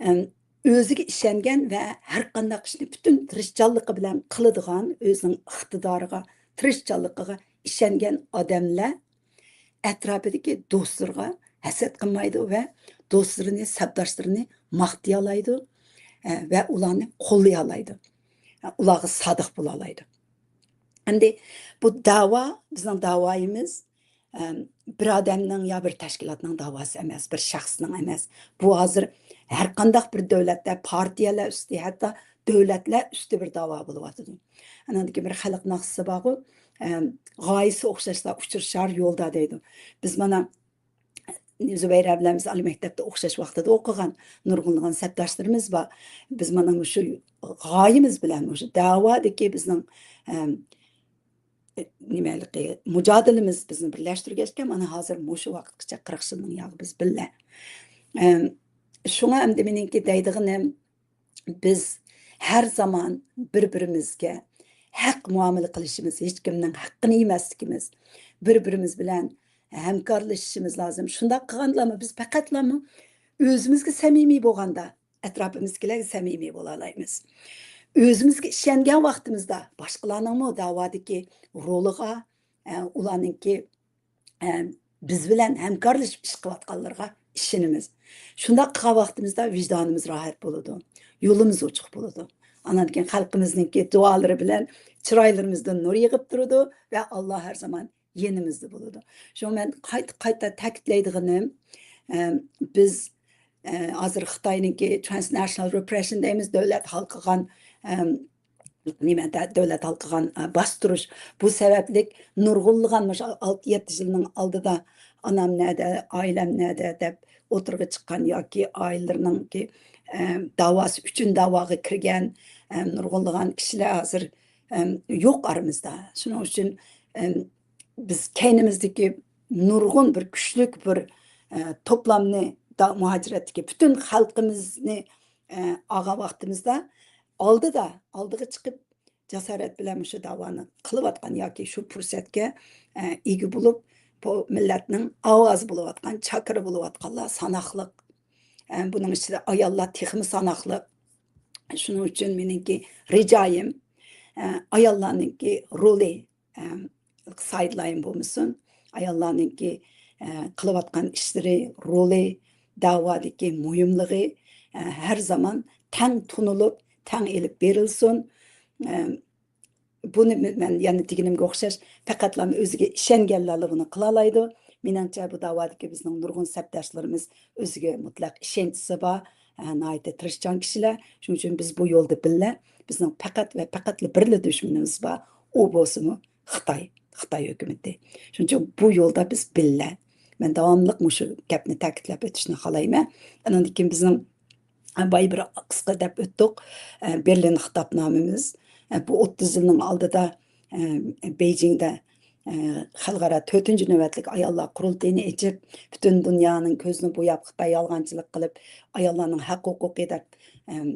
ئەم، ئۆزىگە ئىشەنگەن ۋە ھەر قانداق ئىشنى پۈتۈن تىرىشچانلىقى بىلەن قىلىدىغان، ئۆزىنىڭ ئىقتىدارىغا، تىرىشچانلىقىغا ئىشەنگەن ئادەملەر ئەتراپىدىكى دوستلىرىغا ھەسەت قىلمايدۇ ۋە دوستلىرىنى، سەپداشلىرىنى ماختىيالايدۇ، ئە، ۋە ئۇلارنى قوللىيالايدۇ. ئۇلارغا سادىق بولالايدۇ. ئەمدى بۇ دەۋا، بىزنىڭ دەۋايىمىز، ئەم، بىر ئادەمنىڭ يا بىر تەشكىلاتنىڭ دەۋاسى ئەمەس، بىر شەخسنىڭ ئەمەس. بۇ ھازىر ھەر قانداق بىر دۆلەتتە پارتىيەلەر ئۈستى، ھەتتا دۆلەتلەر ئۈستى بىر دەۋا بولۇۋاتىدۇ. ئاناندىن كېيىن بىر خەلق ناخشىسى بارغۇ، ئەم، غايىسى ئوخشاشلار ئۇچرىشار يولدا دەيدۇ. بىز مانا زۇبەيرە بىلەن بىز ئالىي مەكتەپتە ئوخشاش ۋاقتىدا ئوقۇغان نۇرغۇنلىغان سەپداشلىرىمىز بار. بىز مانا مۇشۇ غايىمىز بىلەن مۇشۇ دەۋادىكى بىزنىڭ، ئەم، نېمەلىكى، مۇجادىلىمىز بىزنى بىرلەشتۈرگەچكە، مانا ھازىر مۇشۇ ۋاقىتقىچە قىرىق يىلنىڭ ياغى بىز بىللە. ئەم، شۇڭا ئەمدى مېنىڭكى دەيدىغىنىم، بىز ھەر زامان بىر-بىرىمىزگە ھەق مۇئامىلە قىلىشىمىز، ھېچكىمنىڭ ھەققىنى يېمەسلىكىمىز، بىر-بىرىمىز بىلەن ھەمكارلىشىشىمىز لازىم. شۇنداق قىلغاندىلامۇ بىز پەقەتلامۇ ئۆزىمىزگە سەمىمىي بولغاندا، ئەتراپىمىزدىكىلەرگە سەمىمىي بولالايمىز. ئۆزىمىزگە ئىشەنگەن ۋاقتىمىزدا باشقىلارنىڭمۇ دەۋادىكى رولىغا، ئە، ئۇلارنىڭكى، ئە، بىز بىلەن ھەمكارلىشىپ ئىش قىلىۋاتقانلىرىغا ئىشىنىمىز. شۇنداق قىلغان ۋاقتىمىزدا ۋىجدانىمىز راھەت بولىدۇ، يولىمىز ئوچۇق بولىدۇ. ئاندىن كېيىن خەلقىمىزنىڭكى دۇئالىرى بىلەن چىرايلىرىمىزدىن نۇر يېغىپ تۇرىدۇ ۋە ئاللا ھەر زامان يېنىمىزدا بولىدۇ. شۇڭا مەن قايتا، قايتا تەكىتلەيدىغىنىم، ئە، بىز، ئە، ھازىر خىتاينىڭكى transnational repression دەيمىز، دۆلەت ھالقىغان، ئەم، نېمە، دە-، دۆلەت ھالقىغان، ئە، باستۇرۇش. بۇ سەۋەبلىك نۇرغۇنلىغان مۇشۇ ئالتە، يەتتە يىلنىڭ ئالدىدا ئانام نەدە، ئائىلەم نەدە دەپ ئوتتۇرىغا چىققان ياكى ئائىلىلىرىنىڭكى، ئە، داۋاسى ئۈچۈن داۋاغا كىرگەن، ئە، نۇرغۇنلىغان كىشىلەر ھازىر، ئەم، يوق ئارىمىزدا. شۇنىڭ ئۈچۈن، ئەم، بىز كەينىمىزدىكى نۇرغۇن بىر كۈچلۈك بىر، ئە، توپلامنى، دا-، مۇھاجىرەتتىكى پۈتۈن خەلقىمىزنى، ئە، ئالغان ۋاقتىمىزدا ئالدىدا، ئالدىغا چىقىپ جاسارەت بىلەن مۇشۇ داۋانى قىلىۋاتقان ياكى شۇ پۇرسەتكە، ئە، ئىگە بولۇپ، بۇ مىللەتنىڭ ئاۋازى بولۇۋاتقان، چاكىرى بولۇۋاتقانلار ساناقلىق. ئە، بۇنىڭ ئىچىدە ئاياللار تېخىمۇ ساناقلىق. شۇنىڭ ئۈچۈن مېنىڭكى رىجايىم، ئە، ئاياللارنىڭكى رولى، ئە، سايدلاين بولمىسۇن. ئاياللارنىڭكى، ئە، قىلىۋاتقان ئىشلىرى، رولى، دەۋادىكى مۇھىملىقى، ئە، ھەر زامان تەڭ تونۇلۇپ، تەڭ ئېلىپ بېرىلسۇن. ئە، بۇنى مەن يەنە دېگىنىمگە ئوخشاش، پەقەتلا ئۆزىگە ئىشەنگەنلەرلا بۇنى قىلالايدۇ. مېنىڭچە، بۇ داۋادىكى بىزنىڭ نۇرغۇن سەپداشلىرىمىز ئۆزىگە مۇتلەق ئىشەنچىسى بار، ئە، ناھايىتى تىرىشچان كىشىلەر. شۇنىڭ ئۈچۈن بىز بۇ يولدا بىللە. بىزنىڭ پەقەت ۋە پەقەتلا بىرلا دۈشمىنىمىز بار، ئۇ بولسىمۇ خىتاي، خىتاي ھۆكۈمىتى. شۇنىڭ ئۈچۈن بۇ يولدا بىز بىللە. مەن داۋاملىق مۇشۇ گەپنى تەكىتلەپ ئۆتۈشنى خالايمەن. ئاندىن كېيىن بىزنىڭ، ئە، بايا بىر قىسقا دەپ ئۆتتۇق، ئە، بېرلىن خىتابنامىمىز. ئە، بۇ ئوتتۇز يىلنىڭ ئالدىدا، ئە، بېيجىڭدە ئە، خەلقئارا تۆتىنچى نۆۋەتلىك ئاياللار قۇرۇلتىيىنى ئېچىپ، پۈتۈن دۇنيانىڭ كۆزىنى بوياپ، خىتاي يالغانچىلىق قىلىپ، ئاياللارنىڭ ھەق ھوقۇقى دەپ، ئەم،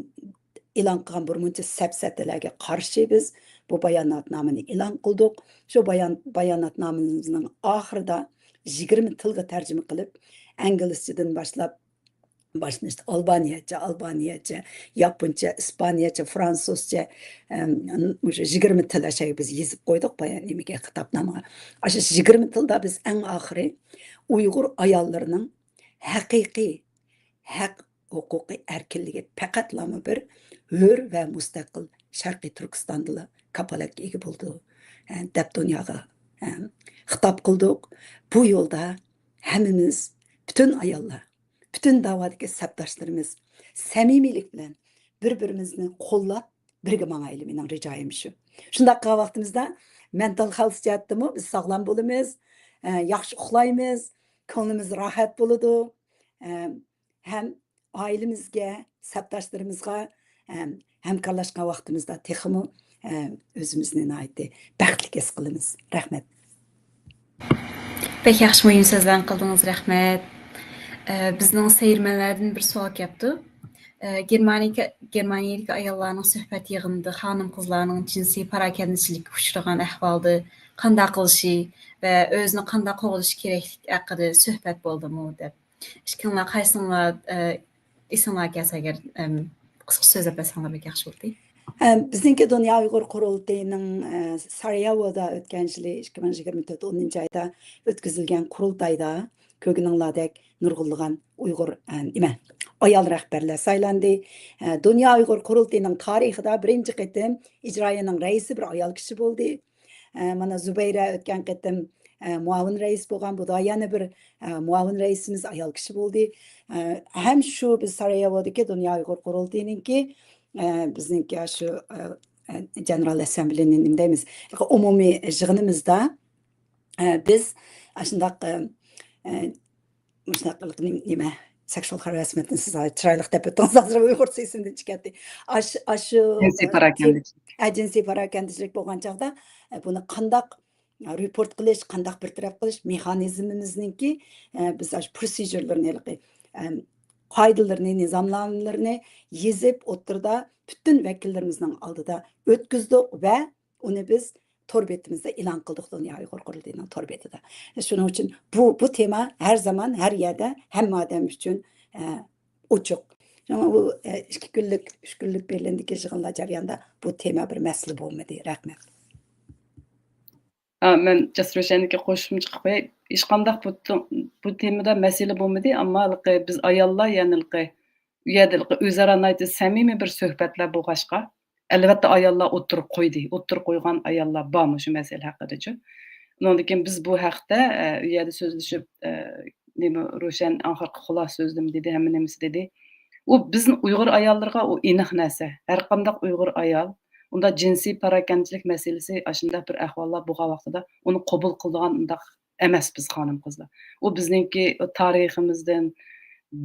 ئېلان قىلغان بىر مۇنچە سەپسەتىلەرگە قارشى بىز بۇ باياناتنامىنى ئېلان قىلدۇق. شۇ بايان-، باياناتنامىمىزنىڭ ئاخىرىدا يىگىرمە تىلغا تەرجىمە قىلىپ، ئىنگلىزچىدىن باشلاپ، باشلىنىشتا ئالبانىيەچە، ئالبانىيەچە، ياپونچە، ئىسپانىيەچە، فرانسۇزچە، ئەم، مۇشۇ يىگىرمە تىل ئەشەگە بىز يېزىپ قويدۇق بايان نېمىگە، خىتابنامىغا. ئاشۇ يىگىرمە تىلدا بىز ئەڭ ئاخىرى ئۇيغۇر ئاياللىرىنىڭ ھەقىقىي ھەق ھوقۇقى، ئەركىنلىكى پەقەتلامۇ بىر ھۆر ۋە مۇستەقىل شەرقىي تۈركىستاندىلا كاپالەتكە ئىگە بولىدۇ، ھە، دەپ دۇنياغا، ھە، خىتاب قىلدۇق. بۇ يولدا ھەممىمىز، پۈتۈن ئاياللار، پۈتۈن داۋادىكى سەپداشلىرىمىز سەمىمىيلىك بىلەن بىر-بىرىمىزنى قوللاپ، بىرگە ماڭايلى، مېنىڭ رىجايىم شۇ. شۇنداق قىلغان ۋاقتىمىزدا مەنتال خەلس جەھەتتىمۇ بىز ساغلام بولىمىز، ئە، ياخشى ئۇخلايمىز، كۆڭلىمىز راھەت بولىدۇ، ئە، ھەم ئائىلىمىزگە، سەپداشلىرىمىزغا، ھەم ھەمكارلاشقان ۋاقتىمىزدا تېخىمۇ، ئە، ئۆزىمىزنى ناھايىتى بەختلىك ھېس قىلىمىز. رەھمەت. بەك ياخشى مۇھىم سۆزلەرنى قىلدىڭىز، رەھمەت. ئە، بىزنىڭ سەيرىمەنلەردىن بىر سوئال كەپتۇ. ئە، گېرمانىيەگە-، گېرمانىيەدىكى ئاياللارنىڭ سۆھبەت يىغىنىدا خانىم-قىزلارنىڭ جىنسىي پاراكەندىچىلىككە ئۇچرىغان ئەھۋالدا قانداق قىلىشى ۋە ئۆزىنى قانداق قوغدىشى كېرەكلىكى ھەققىدە سۆھبەت بولدىمۇ دەپ. ئىككىڭلار قايسىڭلار، ئە، ئېسىڭلارغا كەلسە ئەگەر، ئەم، قىسقىچە سۆزلەپ بەرسەڭلار بەك ياخشى بولدى. ئەم، بىزنىڭكى دۇنيا ئۇيغۇر قۇرۇلتىيىنىڭ، ئە، سارياۋودا ئۆتكەن يىلى ئىككى مىڭ يىگىرمە تۆت ئونىنچى ئايدا ئۆتكۈزۈلگەن قۇرۇلتايدا كۆرگىنىڭلاردەك نۇرغۇنلىغان ئۇيغۇر، ئە، نېمە، ئايال رەھبەرلەر سايلاندى. ئە، دۇنيا ئۇيغۇر قۇرۇلتىيىنىڭ تارىخىدا بىرىنچى قېتىم ئىجرائىيىنىڭ رەئىسى بىر ئايال كىشى بولدى. ئە، مانا زۇبەيرە ئۆتكەن قېتىم، ئە، مۇئاۋىن رەئىس بولغان، بۇ دا يەنە بىر، ئە، مۇئاۋىن رەئىسىمىز ئايال كىشى بولدى. ئە، ھەم شۇ بىز سارياۋودىكى دۇنيا ئۇيغۇر قۇرۇلتىيىنىڭكى، ئە، بىزنىڭكى شۇ، ئە، ئە، جېنېرال ئەسسەمبلىنى نېمە دەيمىز، ئومۇمىي يىغىنىمىزدا، ئە، بىز ئاشۇنداق، ئە، ئە، مۇشۇنداق قىلىپ نېمە، سېكشۇئال خاراسمېنتنى سىز چىرايلىق دەپ ئۆتتىڭىز، ھازىر ئۇيغۇرچە ئېسىمدىن چىقىپ كەتتى. ئاش-، ئاشۇ، جىنسىي ئە، پاراكەندىچىلىك. ئە، جىنسىي پاراكەندىچىلىك بولغان چاغدا، ئە، بۇنى قانداق، ئە، رېپورت قىلىش، قانداق بىر تەرەپ قىلىش مېخانىزمىمىزنىڭكى، ئە، بىز ئاشۇ پروسېدۇرلىرىنى، ھېلىقى، ئە، قائىدىلىرىنى، نىزامنامىلىرىنى يېزىپ ئوتتۇرىدا پۈتۈن ۋەكىللىرىمىزنىڭ ئالدىدا ئۆتكۈزدۇق ۋە ئۇنى بىز تور بېتىمىزدە ئېلان قىلدۇق، دۇنيا ئۇيغۇر قۇرۇلتىيىنىڭ تور بېتىدە. شۇنىڭ ئۈچۈن بۇ، بۇ تېما ھەر زامان، ھەر يەردە، ھەممە ئادەم ئۈچۈن، ئە، ئوچۇق. شۇڭا بۇ، ئە، ئىككى كۈنلۈك، ئۈچ كۈنلۈك بېرلىندىكى يىغىنلار جەريانىدا بۇ تېما بىر مەسىلە بولمىدى. رەھمەت. ھا، مەن جاسۇس روشەنگە قوشۇمچە قىلىپ قوياي. ھېچقانداق بۇ، بۇ تېمىدا مەسىلە بولمىدى، ئەمما ھېلىقى بىز ئاياللار يەنە ھېلىقى ئۇ يەردە ھېلىقى ئۆزئارا ناھايىتى سەمىمىي بىر سۆھبەتلەر بولغاچقا، ئەلۋەتتە ئاياللار ئوتتۇرىغا قويدى. ئوتتۇرىغا قويغان ئاياللار بارمۇ شۇ مەسىلە ھەققىدىچۇ؟ ئۇنىڭدىن كېيىن بىز بۇ ھەقتە، ئە، ئۇ يەردە سۆزلىشىپ، ئە، نېمە، روشەن ئاخىرقى خۇلاسە سۆزلىرىمنى دېدى، ھەممە نېمىسى دېدى. ئۇ بىزنىڭ ئۇيغۇر ئاياللىرىغا ئۇ ئېنىق نەرسە. ھەرقانداق ئۇيغۇر ئايال ئۇنداق جىنسىي پاراكەندىچىلىك مەسىلىسى ئاشۇنداق بىر ئەھۋاللار بولغان ۋاقتىدا ئۇنى قوبۇل قىلىدىغان ئۇنداق ئەمەس بىز خانىم-قىزلار. ئۇ بىزنىڭكى تارىخىمىزدىن،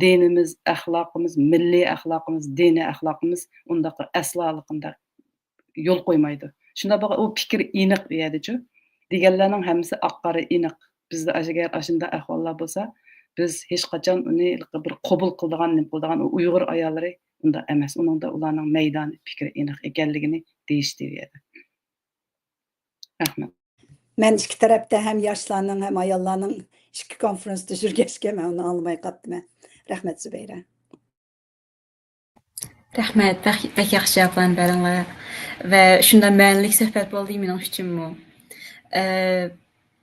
دىنىمىز، ئەخلاقىمىز، مىللىي ئەخلاقىمىز، دىنىي ئەخلاقىمىز ئۇنداق بىر ئەسلا ھېلىقىنداق يول قويمايدۇ. شۇنداق بولغان، ئۇ پىكرى ئېنىق ئۇ يەردىچۇ. دېگەنلەرنىڭ ھەممىسى ئاق-قارا ئېنىق. بىزدە ئەگەر ئاشۇنداق ئەھۋاللار بولسا، بىز ھېچقاچان ئۇنى بىر قوبۇل قىلىدىغان، نېمە قىلىدىغان، ئۇ ئۇيغۇر ئاياللىرى ئۇنداق ئەمەس. ئۇنىڭدا ئۇلارنىڭ مەيدانى، پىكرى ئېنىق ئىكەنلىكىنى دېيىشتى ئۇ يەردە. رەھمەت. مەن ئىككى تەرەپتە ھەم ياشلارنىڭ، ھەم ئاياللارنىڭ ئىككى كونفرانستا يۈرگەچكە، مەن ئۇنى ئاڭلىماي قاپتىمەن. رەھمەت، زۇبەيرە. رەھمەت، بەك، بەك ياخشى جاۋابلارنى بەردىڭلار. ۋە شۇنداق مەنىلىك سۆھبەت بولدى مېنىڭ ئۈچۈنمۇ. ئە،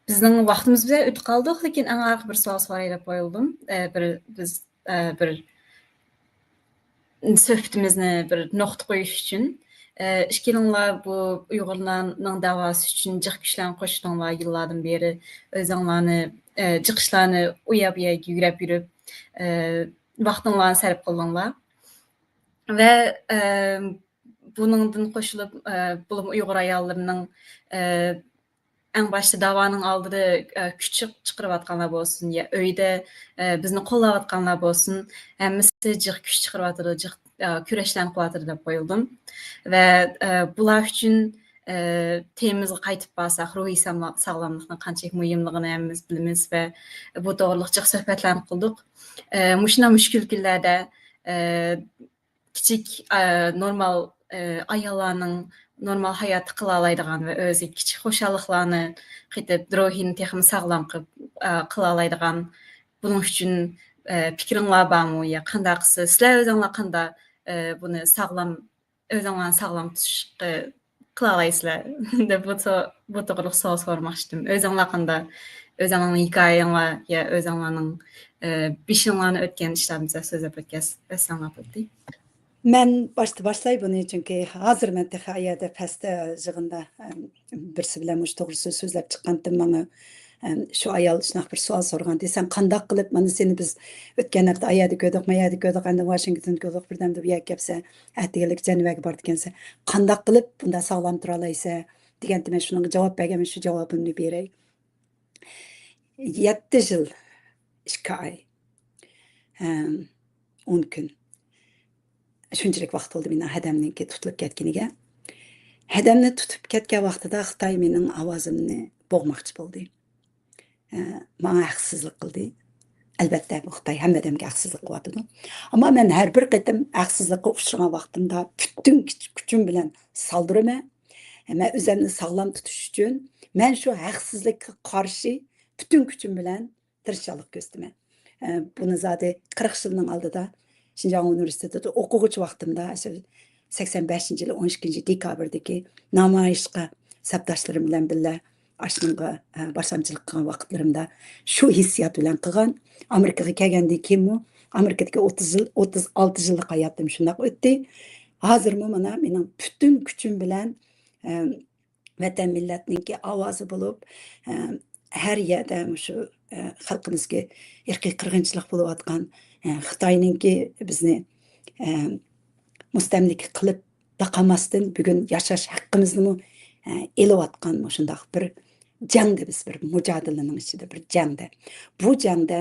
بىزنىڭ ۋاقتىمىز بىلەن ئۆتۈپ قالدۇق، لېكىن ئەڭ ئاخىرقى بىر سوئال سوراي دەپ ئويلىدىم. ئە، بىر، بىز، ئە، بىر سۆھبىتىمىزنى بىر نۇقتا قويۇش ئۈچۈن، ئە، ئىككىلىڭلار بۇ ئۇيغۇرلارنىڭ داۋاسى ئۈچۈن جىق كۈچلەرنى قوشتۇڭلار يىللاردىن بېرى. ئۆزۈڭلارنى، ئە، جىق ئىشلارنى ئۇ يەر بۇ يەرگە يۈگرەپ يۈرۈپ، ئە، ۋاقتىڭلارنى سەرپ قىلدىڭلار. ۋە، ئە، بۇنىڭدىن قوشۇلۇپ، ئە، بولۇپمۇ ئۇيغۇر ئاياللىرىنىڭ، ئە، ئەڭ باشتا داۋانىڭ ئالدىدا، ئە، كۈچ چىق-، چىقىرىۋاتقانلار بولسۇن، يا ئۆيدە، ئە، بىزنى قوللاۋاتقانلار بولسۇن، ھەممىسى جىق كۈچ چىقىرىۋاتىدۇ، جىق، ئە، كۈرەشلەرنى قىلىۋاتىدۇ دەپ قويۇلدۇم. ۋە، ئە، بۇلار ئۈچۈن، ئە، تېمىمىزغا قايتىپ بارساق، روھىي ساما-، ساغلاملىقنىڭ قانچىلىك مۇھىملىقىنى ھەممىمىز بىلىمىز ۋە بۇ توغرىلىق جىق سۆھبەتلەرنى قىلدۇق. ئە، مۇشۇنداق مۈشكۈل كۈنلەردە، ئە، كىچىك، ئە، نورمال، ئە، ئاياللارنىڭ نورمال ھاياتتا قىلالايدىغان ۋە ئۆزى كىچىك خۇشاللىقلارنى قېتىپ، روھىنى تېخىمۇ ساغلام قىلىپ، ئە، قىلالايدىغان، بۇنىڭ ئۈچۈن، ئە، پىكرىڭلار بارمۇ؟ يا قانداق قىلسا، سىلەر ئۆزۈڭلار قانداق، ئە، بۇنى ساغلام، ئۆزۈڭلارنى ساغلام تۇتۇشقا قىلالايسىلەر دەپ بۇ تو-، بۇ توغرىلىق سوئال سورىماقچىدىم. ئۆزۈڭلار قانداق؟ ئۆزۈڭلارنىڭ ھېكايەڭلار يا ئۆزۈڭلارنىڭ، ئە، بېشىڭلارنى ئۆتكەن ئىشلار بىلەن سۆزلەپ ئۆتكەز-، ئۆتسەڭلار بولدى. مەن باشتا باشلاي بۇنى، چۈنكى ھازىر مەن تېخى ئايەردە پەستە يىغىندا، ئەم، بىرسى بىلەن مۇشۇ توغرىسىدا سۆزلەپ چىققانتىم، ماڭا، ئەم، شۇ ئايال شۇنداق بىر سوئال سورىغانتى، سەن قانداق قىلىپ، مانا سېنى بىز ئۆتكەن ھەپتە ئايەردە كۆردۇق، مايەردە كۆردۇق، ئەندىن ۋاشىنگتوندا كۆردۇق، بىردەمدە بۇ يەرگە كەپسەن، ئەتىگەنلىك جەنۋەگە بارىدىكەنسەن، قانداق قىلىپ بۇنداق ساغلام تۇرالايسەن؟ دېگەنتى، مەن شۇنىڭغا جاۋاب بەرگەنمەن، شۇ جاۋابىمنى بېرەي. يەتتە يىل، ئىككى ئاي، ھەم، ئون كۈن. شۇنچىلىك ۋاقىت بولدى مېنىڭ ھەدەمنىڭكى تۇتۇلۇپ كەتكىنىگە. ھەدەمنى تۇتۇپ كەتكەن ۋاقتىدا خىتاي مېنىڭ ئاۋازىمنى بوغماقچى بولدى. ئە، ماڭا ھەقسىزلىق قىلدى. ئەلۋەتتە، بۇ خىتاي ھەممە ئادەمگە ھەقسىزلىق قىلىۋاتىدۇ. ئەمما مەن ھەر بىر قېتىم ھەقسىزلىققا ئۇچرىغان ۋاقتىمدا پۈتۈن كۈچ-، كۈچۈم بىلەن سالدۇرىمەن. مەن ئۆزۈمنى ساغلام تۇتۇش ئۈچۈن مەن شۇ ھەقسىزلىككە قارشى پۈتۈن كۈچۈم بىلەن تىرىشچانلىق كۆرسىتىمەن. ئە، بۇنى زادى قىرىق يىلنىڭ ئالدىدا شىنجاڭ ئۇنىۋېرسىتېتىدا ئوقۇغۇچى ۋاقتىمدا، شۇ سەكسەن بەشىنچى يىلى ئون ئىككىنچى دېكابىردىكى نامايىشقا سەپداشلىرىم بىلەن بىللە ئاشۇنىڭغا، ئە، باشلامچىلىق قىلغان ۋاقىتلىرىمدا شۇ ھېسسىيات بىلەن قىلغان. ئامېرىكىغا كەلگەندىن كېيىنمۇ ئامېرىكىدىكى ئوتتۇز يىل، ئوتتۇز ئالتە يىللىق ھاياتىم شۇنداق ئۆتتى. ھازىرمۇ مانا مېنىڭ پۈتۈن كۈچۈم بىلەن، ئە، ۋەتەن مىللەتنىڭكى ئاۋازى بولۇپ، ئە، ھەر يەردە مۇشۇ، ئە، خەلقىمىزگە ئىرقىي قىرغىنچىلىق بولۇۋاتقان، ئە، خىتاينىڭكى بىزنى، ئە، مۇستەملىكە قىلىپ باقالماستىن، بۈگۈن ياشاش ھەققىمىزنىمۇ، ئە، ئېلىۋاتقان مۇشۇنداق بىر جەڭدە، بىز بىر مۇجادىلىنىڭ ئىچىدە، بىر جەڭدە. بۇ جەڭدە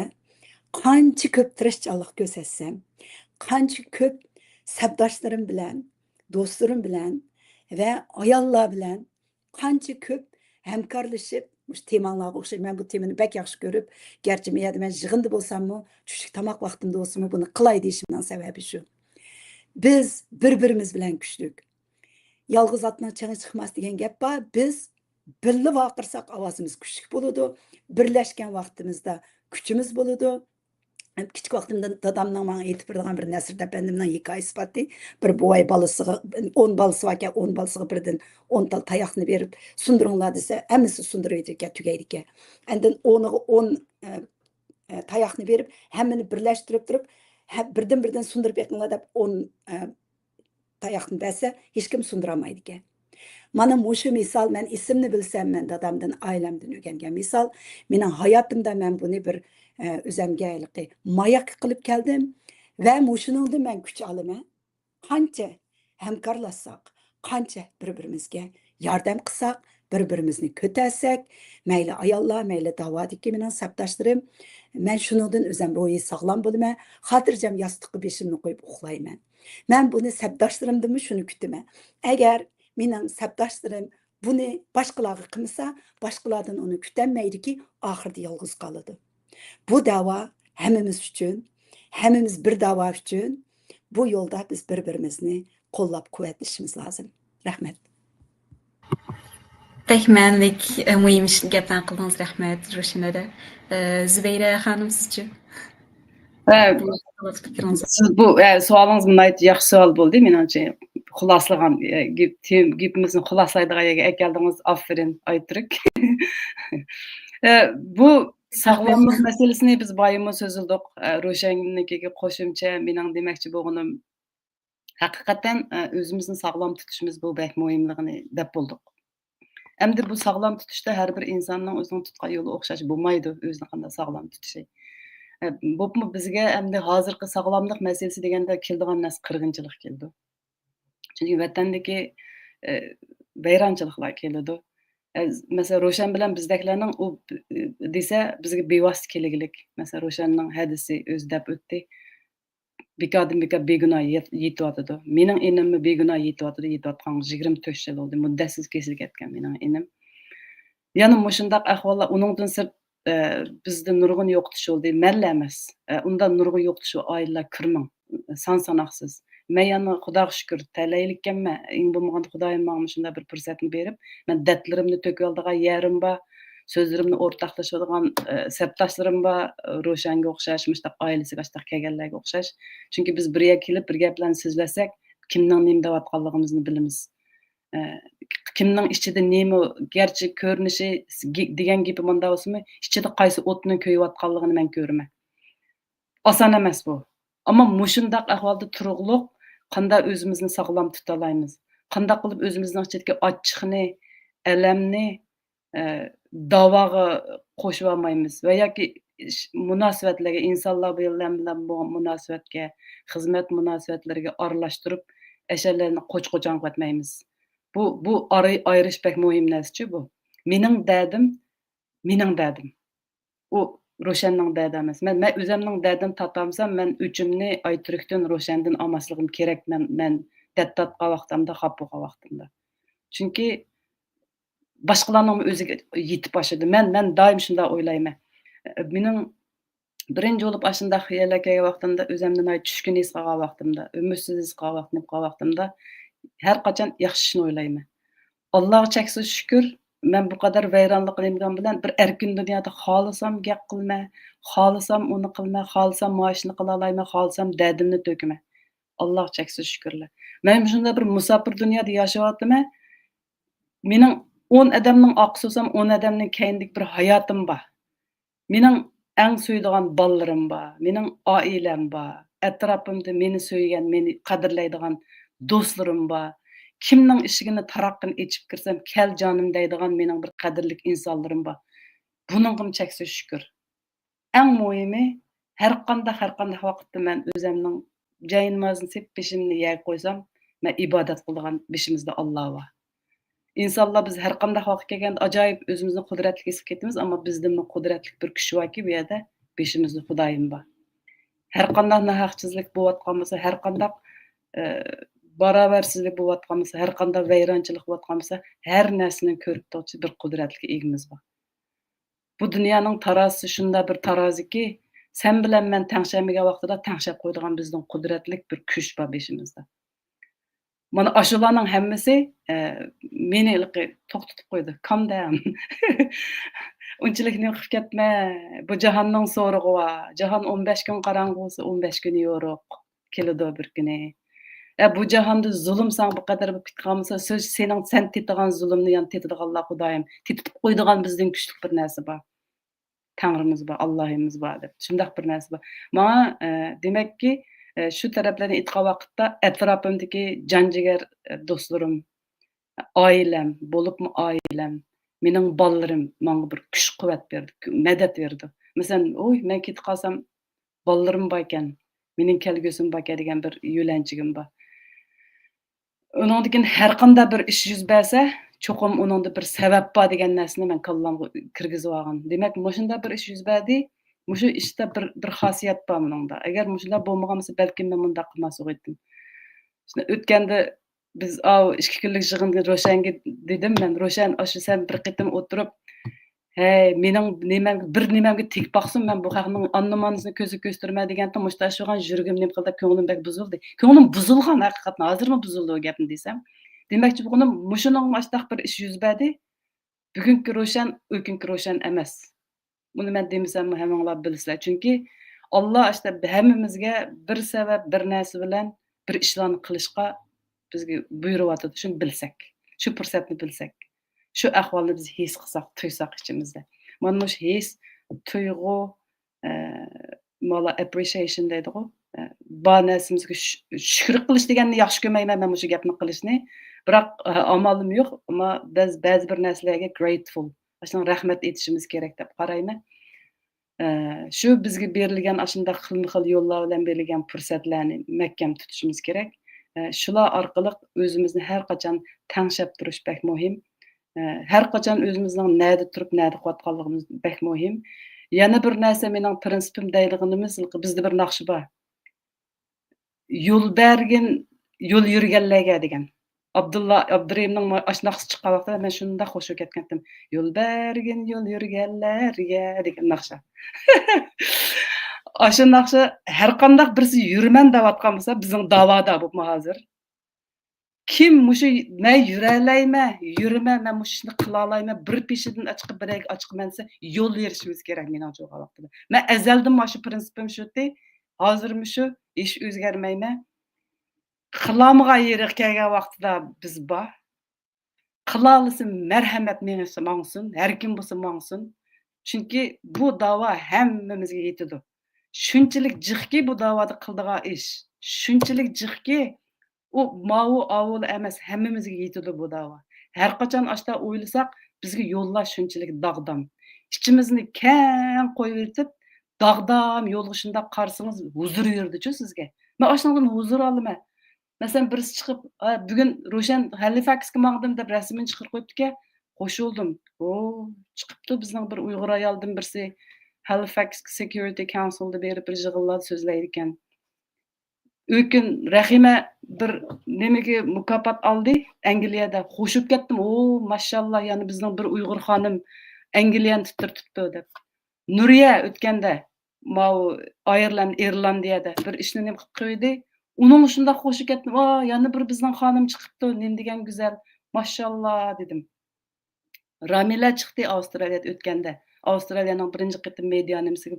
قانچە كۆپ تىرىشچانلىق كۆرسەتسەم، قانچە كۆپ سەپداشلىرىم بىلەن، دوستلىرىم بىلەن ۋە ئاياللار بىلەن قانچە كۆپ ھەمكارلىشىپ، مۇشۇ تېماڭلارغا ئوخشاش، مەن بۇ تېمىنى بەك ياخشى كۆرۈپ، گەرچە مەيەردە مەن يىغىندا بولساممۇ، چۈشلۈك تاماق ۋاقتىمدا بولسىمۇ، بۇنى قىلاي دېيىشىمنىڭ سەۋەبى شۇ. بىز بىر-بىرىمىز بىلەن كۈچلۈك. يالغۇز ئاتنىڭ چېڭى چىقماس دېگەن گەپ بار. بىز بىللە ۋارقىرىساق ئاۋازىمىز كۈچلۈك بولىدۇ. بىرلەشكەن ۋاقتىمىزدا كۈچىمىز بولىدۇ. كىچىك ۋاقتىمدا دادامنىڭ ماڭا ئېيتىپ بېرىدىغان بىر نەسىردىن ئەپەندىمنىڭ ھېكايىسى بارتى. بىر بوۋاي بالىسىغا، ئون بالىسى باركەن، ئون بالىسىغا بىردىن ئون تال تاياقنى بېرىپ، سۇندۇرۇڭلار دېسە، ھەممىسى سۇندۇرۇۋېتىدىكەن، تۈگەيدىكەن. ئاندىن ئونىغا ئون، ئە، ئە، تاياقنى بېرىپ، ھەممىنى بىرلەشتۈرۈپ تۇرۇپ، ھە، بىردىن-بىردىن سۇندۇرۇپ بېقىڭلار دەپ ئون، ئە، تاياقنى بەرسە، ھېچكىم سۇندۇرالمايدىكەن. مانا مۇشۇ مىسال، مەن ئېسىمنى بىلسەم، مەن دادامدىن، ئائىلەمدىن ئۆگەنگەن مىسال. مېنىڭ ھاياتىمدا مەن بۇنى بىر، ئە، ئۆزەمگە ھېلىقى ماياك قىلىپ كەلدىم ۋە مۇشۇنىڭدىن مەن كۈچ ئالىمەن. قانچە ھەمكارلاشساق، قانچە بىر-بىرىمىزگە ياردەم قىلساق، بىر-بىرىمىزنى كۆتەرسەك، مەيلى ئاياللار، مەيلى داۋادىكى مېنىڭ سەپداشلىرىم، مەن شۇنىڭدىن ئۆزۈم روھىي ساغلام بولىمەن، خاتىرجەم ياستۇققا بېشىمنى قويۇپ ئۇخلايمەن. مەن بۇنى سەپداشلىرىمدىنمۇ شۇنى كۈتىمەن. ئەگەر مېنىڭ سەپداشلىرىم بۇنى باشقىلارغا قىلمىسا، باشقىلاردىن ئۇنى كۈتەلمەيدىكى، ئاخىرىدا يالغۇز قالىدۇ. بۇ دەۋا ھەممىمىز ئۈچۈن، ھەممىمىز بىر دەۋا ئۈچۈن. بۇ يولدا بىز بىر-بىرىمىزنى قوللاپ-قۇۋۋەتلىشىمىز لازىم. رەھمەت. بەك مەنىلىك، ئە، مۇھىم ئىش، گەپلەرنى قىلدىڭىز. رەھمەت، روشەن ھەدە. ئە، زۇبەيرە خانىم، سىزچۇ؟ ھە، بۇ پىكرىڭىز. سىز بۇ، ئە، سوئالىڭىز ناھايىتى ياخشى سوئال بولدى، مېنىڭچە. خۇلاسىلىغان، ئە، گېپ-، تېم-، گېپىمىزنى خۇلاسىلايدىغان يەرگە ئەكەلدىڭىز. ئاپىرىن، ئايتۈرك. ئە، بۇ ساغلاملىق مەسىلىسىنى بىز بايىمۇ سۆزلىدۇق. ئە، روشەننىڭكىگە قوشۇمچە مېنىڭ دېمەكچى بولغىنىم، ھەقىقەتەن، ئە، ئۆزىمىزنى ساغلام تۇتۇشىمىز بۇ بەك مۇھىملىقىنى دەپ بولدۇق. ئەمدى بۇ ساغلام تۇتۇشتا ھەر بىر ئىنساننىڭ ئۆزىنىڭ تۇتقان يولى ئوخشاش بولمايدۇ، ئۆزىنى قانداق ساغلام تۇتۇشى. ئە، بولۇپمۇ بىزگە ئەمدى ھازىرقى ساغلاملىق مەسىلىسى دېگەندە كېلىدىغان نەرسە قىرغىنچىلىق كېلىدۇ. چۈنكى ۋەتەندىكى، ئە، ۋەيرانچىلىقلار كېلىدۇ. ئە، مەسىلەن، روشەن بىلەن بىزدەكلەرنىڭ ئۇ، ئە، دېسە بىزگە بىۋاسىتە كېلىگلىك. مەسىلەن، روشەننىڭ ھەدىسى ئۆزى دەپ ئۆتتى. بىكاردىن بىكار بىگۇناھ يېت-، يېتىۋاتىدۇ. مېنىڭ ئىنىممۇ بىگۇناھ يېتىۋاتىدۇ، يېتىۋاتقانغا يىگىرمە تۆت يىل بولدى. مۇددەتسىز كېسىلى كەتكەن مېنىڭ ئىنىم. يەنە مۇشۇنداق ئەھۋاللار، ئۇنىڭدىن سىرت، ئە، بىزدە نۇرغۇن يوقىتىش بولدى. مەنلا ئەمەس. ئە، ئۇنداق نۇرغۇن يوقىتىش ۋە ئائىلىلەر كىرمىڭ. سان ساناقسىز. مەن يەنە خۇداغا شۈكۈر، تەلەيلىككەنمەن. ئەڭ بولمىغاندا خۇدايىم ماڭا مۇشۇنداق بىر پۇرسەتنى بېرىپ، مەن دەردلىرىمنى تۆكۈۋالىدىغان يەرىم بار، سۆزلىرىمنى ئورتاقلىشىۋالىدىغان، ئە، سەپداشلىرىم بار، روشەنگە ئوخشاش، مۇشۇنداق ئائىلىسىگە ئاشتاق كەلگەنلەرگە ئوخشاش. چۈنكى بىز بىر يەرگە كېلىپ، بىر گەپلەرنى سۆزلەشسەك، كىمنىڭ نېمە دەۋاتقانلىقىمىزنى بىلىمىز. ئە، كىمنىڭ ئىچىدە نېمە، گەرچە كۆرۈنۈشى، گې-، دېگەن گېپى مۇنداق بولسىمۇ، ئىچىدە قايسى ئوتنىڭ كۆيۈۋاتقانلىقىنى مەن كۆرىمەن. ئاسان ئەمەس بۇ. ئەمما مۇشۇنداق ئەھۋالدا تۇرۇقلۇق قانداق ئۆزىمىزنى ساغلام تۇتالايمىز؟ قانداق قىلىپ ئۆزىمىزنىڭ ئىچىدىكى ئاچچىقنى، ئەلەمنى، ئە، داۋاغا قوشۇۋالمايمىز ۋە ياكى ئىش-، مۇناسىۋەتلەرگە، ئىنسانلار بىلەن، بىلەن بولغان مۇناسىۋەتكە، خىزمەت مۇناسىۋەتلىرىگە ئارىلاشتۇرۇپ، ئەشەلەرنى قوچ-قوچاڭ قىلىۋەتمەيمىز. بۇ، بۇ ئارا-، ئايرىش بەك مۇھىم نەرسىچۇ بۇ. مېنىڭ دەردىم، مېنىڭ دەردىم. ئۇ روشەننىڭ دەردى ئەمەس. مەن، مەن ئۆزەمنىڭ دەردىنى تارتالمىسام، مەن ئۆچۈمنى ئايتۈركتىن، روشەندىن ئالماسلىقىم كېرەك. مەن، مەن دەرد تارتقان ۋاقتىمدا، خاپا بولغان ۋاقتىمدا. چۈنكى باشقىلارنىڭمۇ ئۆزىگە يېتىپ ئاشىدۇ. مەن، مەن دائىم شۇنداق ئويلايمەن. مېنىڭ بىرىنچى بولۇپ ئاشۇنداق خىياللار كەلگەن ۋاقتىمدا، ئۆزۈمنى ناھايىتى چۈشكۈن ھېس قىلغان ۋاقتىمدا، ئۈمىدسىز ھېس قىلغان ۋاقتىم، قىلغان ۋاقتىمدا ھەر قاچان ياخشى ئىشنى ئويلايمەن. ئاللاغا چەكسىز شۈكۈر، مەن بۇ قەدەر ۋەيرانلىق نېمىگەن بىلەن بىر ئەركىن دۇنيادا خالىسام گەپ قىلىمەن، خالىسام ئۇنى قىلىمەن، خالىسام مانا شۇنى قىلالايمەن، خالىسام دەردىمنى تۆكىمەن. ئاللاغا چەكسىز شۈكۈرلەر. مەن مۇشۇنداق بىر مۇساپىر دۇنيادا ياشاۋاتىمەن. مېنىڭ ئون ئادەمنىڭ ئارقىسى بولسام، ئون ئادەمنىڭ كەينىدىكى بىر ھاياتىم بار. مېنىڭ ئەڭ سۆيىدىغان بالىلىرىم بار، مېنىڭ ئائىلەم بار، ئەتراپىمدا مېنى سۆيگەن، مېنى قەدىرلەيدىغان دوستلىرىم بار. كىمنىڭ ئىشىكىنى، تاراققىنى ئېچىپ كىرسەم، «كەل جانىم» دەيدىغان مېنىڭ بىر قەدىرلىك ئىنسانلىرىم بار. بۇنىڭغىمۇ چەكسىز شۈكۈر. ئەڭ مۇھىمى، ھەرقانداق، ھەرقانداق ۋاقىتتا مەن ئۆزەمنىڭ جاينامازىنى سېلىپ، بېشىمنى يەرگە قويسام، مەن ئىبادەت قىلىدىغان بېشىمىزدا ئاللا بار. ئىنسانلار بىز ھەرقانداق ۋاقىت كەلگەندە ئاجايىپ ئۆزىمىزنى قۇدرەتلىك ھېس قىلىپ كېتىمىز، ئەمما بىزدىنمۇ قۇدرەتلىك بىر كۈچ باركى، بۇ يەردە بېشىمىزدا خۇدايىم بار. ھەرقانداق ناھەقچىلىك بولۇۋاتقان بولسا، ھەرقانداق، ئە، باراۋەرسىزلىك بولۇۋاتقان بولسا، ھەرقانداق ۋەيرانچىلىق بولۇۋاتقان بولسا، ھەر نەرسىنىڭ كۆرۈپ تۇرغۇچى بىر قۇدرەتلىك ئىگىمىز بار. بۇ دۇنيانىڭ تارازىسى شۇنداق بىر تارازىكى، سەن بىلەن مەن تەڭشەلمىگەن ۋاقتىدا تەڭشەپ قويىدىغان بىزنىڭ قۇدرەتلىك بىر كۈچ بار بېشىمىزدا. مانا ئاشۇلارنىڭ ھەممىسى، ئە، مېنى ھېلىقى توختىتىپ قويدى. Calm down. ئۇنچىلىك نېمە قىلىپ كەتمە. بۇ جاھاننىڭ سورىقى بار. جاھان ئون بەش كۈن قاراڭغۇ بولسا، ئون بەش كۈن يورۇق. كېلىدۇ بىر كۈنى. ئە، بۇ جاھاندا زۇلۇم ساڭا بۇ قەدەر بولۇپ كېتىپ قالمىسا، سۆز سېنىڭ، سەن تېتىغان زۇلۇمنى يەنە تېتىدىغانلار خۇدايىم. تېتىتىپ قويىدىغان بىزدىن كۈچلۈك بىر نەرسە بار. تەڭرىمىز بار، ئاللاھىمىز بار دەپ، شۇنداق بىر نەرسە بار. ماڭا، ئە، دېمەككى، ئە، شۇ تەرەپلەرنى ئېيتقان ۋاقىتتا ئەتراپىمدىكى جان جىگەر، ئە، دوستلىرىم، ئائىلەم، بولۇپمۇ ئائىلەم، مېنىڭ بالىلىرىم ماڭا بىر كۈچ-قۇۋۋەت بېرىدۇ، مەدەت بېرىدۇ. مەسىلەن، ئۇي، مەن كېتىپ قالسام، بالىلىرىم باركەن، مېنىڭ كەلگۈسىم باركەن دېگەن بىر يۆلەنچۈكۈم بار. ئۇنىڭدىن كېيىن ھەرقانداق بىر ئىش يۈز بەرسە، چوقۇم ئۇنىڭدا بىر سەۋەب بار دېگەن نەرسىنى مەن كاللامغا كىرگۈزۈۋالغان. دېمەك، مۇشۇنداق بىر ئىش يۈز بەردى، مۇشۇ ئىشتا بىر، بىر خاسىيەت بار مۇنىڭدا. ئەگەر مۇشۇنداق بولمىغان بولسا، بەلكىم مەن مۇنداق قىلماس بولغىيتتىم. شۇنداق ئۆتكەندە بىز ئاۋۇ ئىككى كۈنلۈك يىغىندا روشەنگە دېدىم مەن، روشەن، ئاشۇ سەن بىر قېتىم ئولتۇرۇپ، ھەي، مېنىڭ نېمەم، بىر نېمەمگە تېگىپ باقسۇن، مەن بۇ خەقنىڭ ئاننى ماننىسىنى كۆزىگە كۆستۈرىمەن دېگەنتىڭ، مۇشتاشلىغان يۈرىكىم نېمە قىلدى، كۆڭلۈم بەك بۇزۇلدى. كۆڭلۈم بۇزۇلغان ھەقىقەتەن، ھازىرمۇ بۇزۇلدى ئۇ گەپنى دېسەم. دېمەكچى بولغىنىم، مۇشۇنىڭغا ئاشتاق بىر ئىش يۈز بەردى. بۈگۈنكى روشەن ئۆلگۈنكى روشەن ئەمەس. بۇنى مەن دېمىسەممۇ ھەممىڭلار بىلىسىلەر. چۈنكى ئاللا ئاشتا ھەممىمىزگە بىر سەۋەب، بىر نەرسە بىلەن بىر ئىشلارنى قىلىشقا بىزگە بۇيرۇۋاتىدۇ. شۇنى بىلسەك، شۇ پۇرسەتنى بىلسەك، شۇ ئەھۋالنى بىز ھېس قىلساق، تۇيساق ئىچىمىزدە. مانا مۇشۇ ھېس، تۇيغۇ، ئە، مانا appreciation دەيدىغۇ، ئە، بار نەرسىمىزگە شۈ-، شۈكۈر قىلىش دېگەننى ياخشى كۆرمەيمەن مەن مۇشۇ گەپنى قىلىشنى. بىراق، ئە، ئامالىم يوق، ئەمما بەز-، بەزى بىر نەرسىلەرگە grateful، ئاشۇنىڭ رەھمەت ئېيتىشىمىز كېرەك دەپ قارايمەن. ئە، شۇ بىزگە بېرىلگەن ئاشۇنداق خىلمۇ خىل يوللار بىلەن بېرىلگەن پۇرسەتلەرنى مەھكەم تۇتۇشىمىز كېرەك. ئە، شۇلار ئارقىلىق ئۆزىمىزنى ھەر قاچان تەڭشەپ تۇرۇش بەك مۇھىم. ئە، ھەر قاچان ئۆزىمىزنىڭ نەدە تۇرۇپ، نەدە قىلىۋاتقانلىقىمىز بەك مۇھىم. يەنە بىر نەرسە، مېنىڭ پىرىنسىپىم دەيدىغىنىمىز، بىزدە بىر ناخشا بار. يول بەرگىن يول يۈرگەنلەرگە دېگەن. ئابدۇللا ئابدۇرېھىمنىڭ ما-، ئاشۇ ناخشىسى چىققان ۋاقتىدا مەن شۇنداق خۇشۇ كەتكەنتىم. يول بەرگىن يول يۈرگەنلەرگە دېگەن ناخشا. ئاشۇ ناخشا ھەر قانداق بىرسى يۈرىمەن دەۋاتقان بولسا، بىزنىڭ داۋادا بولۇپمۇ ھازىر. كىم مۇشۇ مەن يۈرەلەيمەن، يۈرىمەن، مەن مۇشۇ ئىشنى قىلالايمەن، بىر پېشىدىن ئاچىقىپ بىرەرگە ئاچىقىمەن دېسە، يول بېرىشىمىز كېرەك مېنىڭچە بولغان ۋاقتىدا. مەن ئەزەلدىن مانا شۇ پرىنسىپىم شۇتى، ھازىرمۇ شۇ، ھېچ ئۆزگەرمەيمەن. قىلالمىغان يېرىگە كەلگەن ۋاقتىدا بىز بار. قىلالىسا مەرھەمەت مېڭىسى ماڭسۇن، ھەر كىم بولسا ماڭسۇن. چۈنكى بۇ داۋا ھەممىمىزگە يېتىدۇ. شۇنچىلىك جىقكى بۇ داۋادا قىلىدىغان ئىش، شۇنچىلىك جىقكى، ئۇ ماۋۇ ئاۋۇلا ئەمەس، ھەممىمىزگە يېتىدۇ بۇ داۋا. ھەر قاچان ئاشتا ئويلىساق، بىزگە يوللار شۇنچىلىك داغدام. ئىچىمىزنى كەڭ قويۇۋېتىپ، داغدام يولغا شۇنداق قارىسىڭىز، ھۇزۇر بېرىدىچۇ سىزگە. مەن ئاشۇنىڭدىن ھۇزۇر ئالىمەن. مەسىلەن، بىرسى چىقىپ، «ھە، بۈگۈن روشەن ھەلىفەكسكە ماڭدىم» دەپ رەسىمىنى چىقىرىپ قويۇپتىكەن. قوشۇلدۇم. ئو، چىقىپتۇ بىزنىڭ بىر ئۇيغۇر ئايالدىن بىرسى ھەلىفەكس سېكيۇرىتى كاۋنسىلدا بېرىپ بىر يىغىنلاردا سۆزلەيدىكەن. ئۆكۈن رەھىمە بىر نېمىگە مۇكاپات ئالدى ئەنگلىيەدە. خوشۇپ كەتتىم. ئو، ماشاللا، يەنە بىزنىڭ بىر ئۇيغۇر خانىم ئەنگلىيەنى تىترىتىپتۇ دەپ. نۇرىيە ئۆتكەندە ماۋۇ ئايرلاند، ئىرلاندىيەدە بىر ئىشنى نېمە قىلىپ قويدى. ئۇنىڭغا شۇنداق خوشۇپ كەتتىم. ۋا، يەنە بىر بىزنىڭ خانىم چىقىپتۇ، نېمە دېگەن گۈزەل، ماشاللا دېدىم. رامىلە چىقتى ئاۋسترالىيەدە ئۆتكەندە. ئاۋسترالىيەنىڭ بىرىنچى قېتىم مېدىيا نېمىسىگە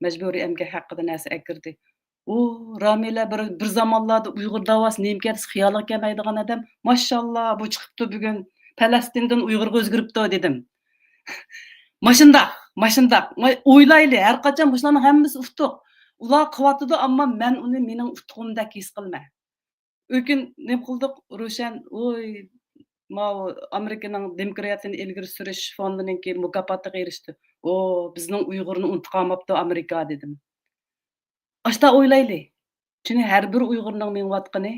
مەجبۇرىي ئەمگەك ھەققىدە نەرسە ئەكىردى. ئۇ رامىلە بىر، بىر زامانلاردا ئۇيغۇر داۋاسى نېمىكەن دېسە خىيالىغا كەلمەيدىغان ئادەم. ماشاللا، بۇ چىقىپتۇ بۈگۈن. پەلەستىندىن ئۇيغۇرغا ئۆزگىرىپتۇ دېدىم. ماشۇنداق، ماشۇنداق. ما-، ئويلايلى، ھەر قاچان مۇشۇلارنىڭ ھەممىسى ئۇتۇق. ئۇلار قىلىۋاتىدۇ، ئەمما مەن ئۇنى مېنىڭ ئۇتۇقۇمدەك ھېس قىلمە. ئۆكۈن نېمە قىلدۇق؟ روشەن، ۋوي، ماۋۇ ئامېرىكىنىڭ دېموكراتىيىنى ئىلگىرى سۈرۈش فوندىنىڭكى مۇكاپاتىغا ئېرىشتى. ئو، بىزنىڭ ئۇيغۇرنى ئۇنتۇپ قالماپتۇ ئامېرىكا، دېدىم. ئاشتا ئويلايلى. چۈنكى ھەر بىر ئۇيغۇرنىڭ مېڭىۋاتقىنى،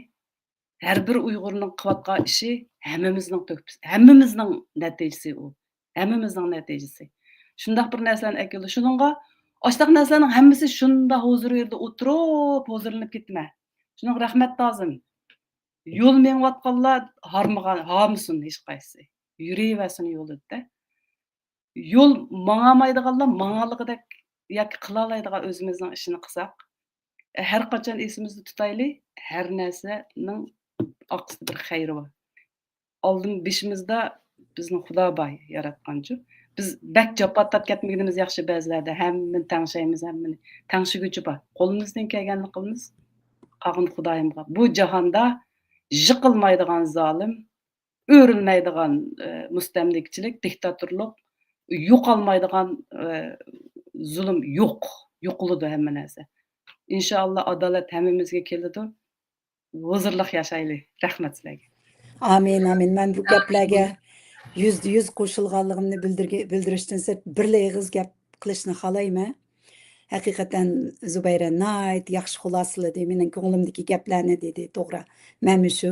ھەر بىر ئۇيغۇرنىڭ قىلىۋاتقان ئىشى ھەممىمىزنىڭ تۆھپىسى، ھەممىمىزنىڭ نەتىجىسى ئۇ. ھەممىمىزنىڭ نەتىجىسى. شۇنداق بىر نەرسىلەرنى ئەكېلىدۇ. شۇنىڭغا ئاشتاق نەرسىلەرنىڭ ھەممىسى شۇنداق ھۇزۇر يېرىدە ئولتۇرۇپ، ھۇزۇرلىنىپ كېتىمەن. شۇنىڭغا رەھمەت لازىم. يول مېڭىۋاتقانلار ھارمىغان، ھارمىسۇن ھېچقايسىسى. يۈرۈۋەرسۇن يولىدا. يول ماڭالمايدىغانلار ماڭالىغۇدەك ياكى قىلالايدىغان ئۆزىمىزنىڭ ئىشىنى قىلساق، ھەر قاچان ئېسىمىزدە تۇتايلى، ھەر نەرسىنىڭ ئارقىسىدا بىر خەيرى بار. ئالدىن بېشىمىزدا بىزنىڭ خۇدا بار ياراتقانچۇ. بىز بەك جاپا تارتىپ كەتمىگىنىمىز ياخشى بەزىلەردە، ھەممىنى تەڭشەيمىز، ھەممىنى تەڭشىگۈچى بار. قولىمىزدىن كەلگەننى قىلىمىز، قالغىنى خۇدايىمغا. بۇ جاھاندا يىقىلمايدىغان زالىم، ئۆرۈلمەيدىغان، ئى، مۇستەملىكىچىلىك، دىكتاتورلۇق، يوقالمايدىغان، ئى، زۇلۇم يوق. يوقىلىدۇ ھەممە نەرسە. ئىنشائاللا، ئادالەت ھەممىمىزگە كېلىدۇ. ھۇزۇرلۇق ياشايلى. رەھمەت سىلەرگە. ئامىن، ئامىن. مەن بۇ گەپلەرگە يۈزدە يۈز قوشۇلغانلىقىمنى بىلدۈرگە-، بىلدۈرۈشتىن سىرت، بىرلا ئېغىز گەپ قىلىشنى خالايمەن. ھەقىقەتەن زۇبەيرە ناھايىتى ياخشى خۇلاسىلىدى. مېنىڭ كۆڭلۈمدىكى گەپلەرنى دېدى. توغرا. مەنمۇ شۇ.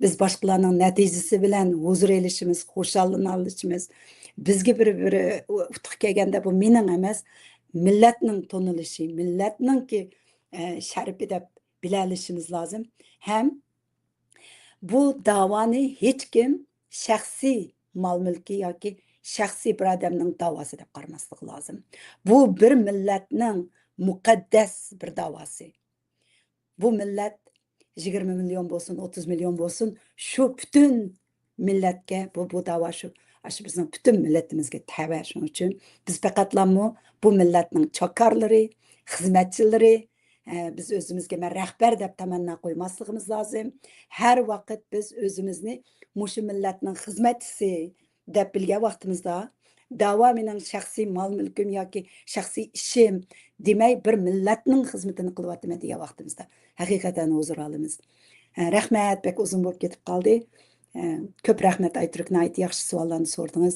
بىز باشقىلارنىڭ نەتىجىسى بىلەن ھۇزۇر ئېلىشىمىز، خۇشاللىنالىشىمىز. بىزگە بىر، بىر ئۇتۇق كەلگەندە بۇ مېنىڭ ئەمەس، مىللەتنىڭ تونۇلۇشى، مىللەتنىڭكى، ئە، شەرىپى دەپ بىلەلىشىمىز لازىم. ھەم بۇ داۋانى ھېچكىم شەخسىي مال-مۈلكى ياكى شەخسىي بىر ئادەمنىڭ داۋاسى دەپ قارىماسلىقى لازىم. بۇ بىر مىللەتنىڭ مۇقەددەس بىر داۋاسى. بۇ مىللەت يىگىرمە مىليون بولسۇن، ئوتتۇز مىليون بولسۇن، شۇ پۈتۈن مىللەتكە بۇ، بۇ داۋا شۇ، ئاشۇ بىزنىڭ پۈتۈن مىللىتىمىزگە تەۋە. شۇنىڭ ئۈچۈن بىز پەقەتلامۇ بۇ مىللەتنىڭ چاكارلىرى، خىزمەتچىلىرى، ئە، بىز ئۆزىمىزگە مەن رەھبەر دەپ تەمەننا قويماسلىقىمىز لازىم. ھەر ۋاقىت بىز ئۆزىمىزنى مۇشۇ مىللەتنىڭ خىزمەتچىسى دەپ بىلگەن ۋاقتىمىزدا، داۋا مېنىڭ شەخسىي مال-مۈلكۈم ياكى شەخسىي ئىشىم دېمەي، بىر مىللەتنىڭ خىزمىتىنى قىلىۋاتىمەن دېگەن ۋاقتىمىزدا ھەقىقەتەن ھۇزۇر ئالىمىز. ئە، رەھمەت، بەك ئۇزۇن بولۇپ كېتىپ قالدى. ئە، كۆپ رەھمەت، ئايتۈرك، ناھايىتى ياخشى سوئاللارنى سورىدىڭىز.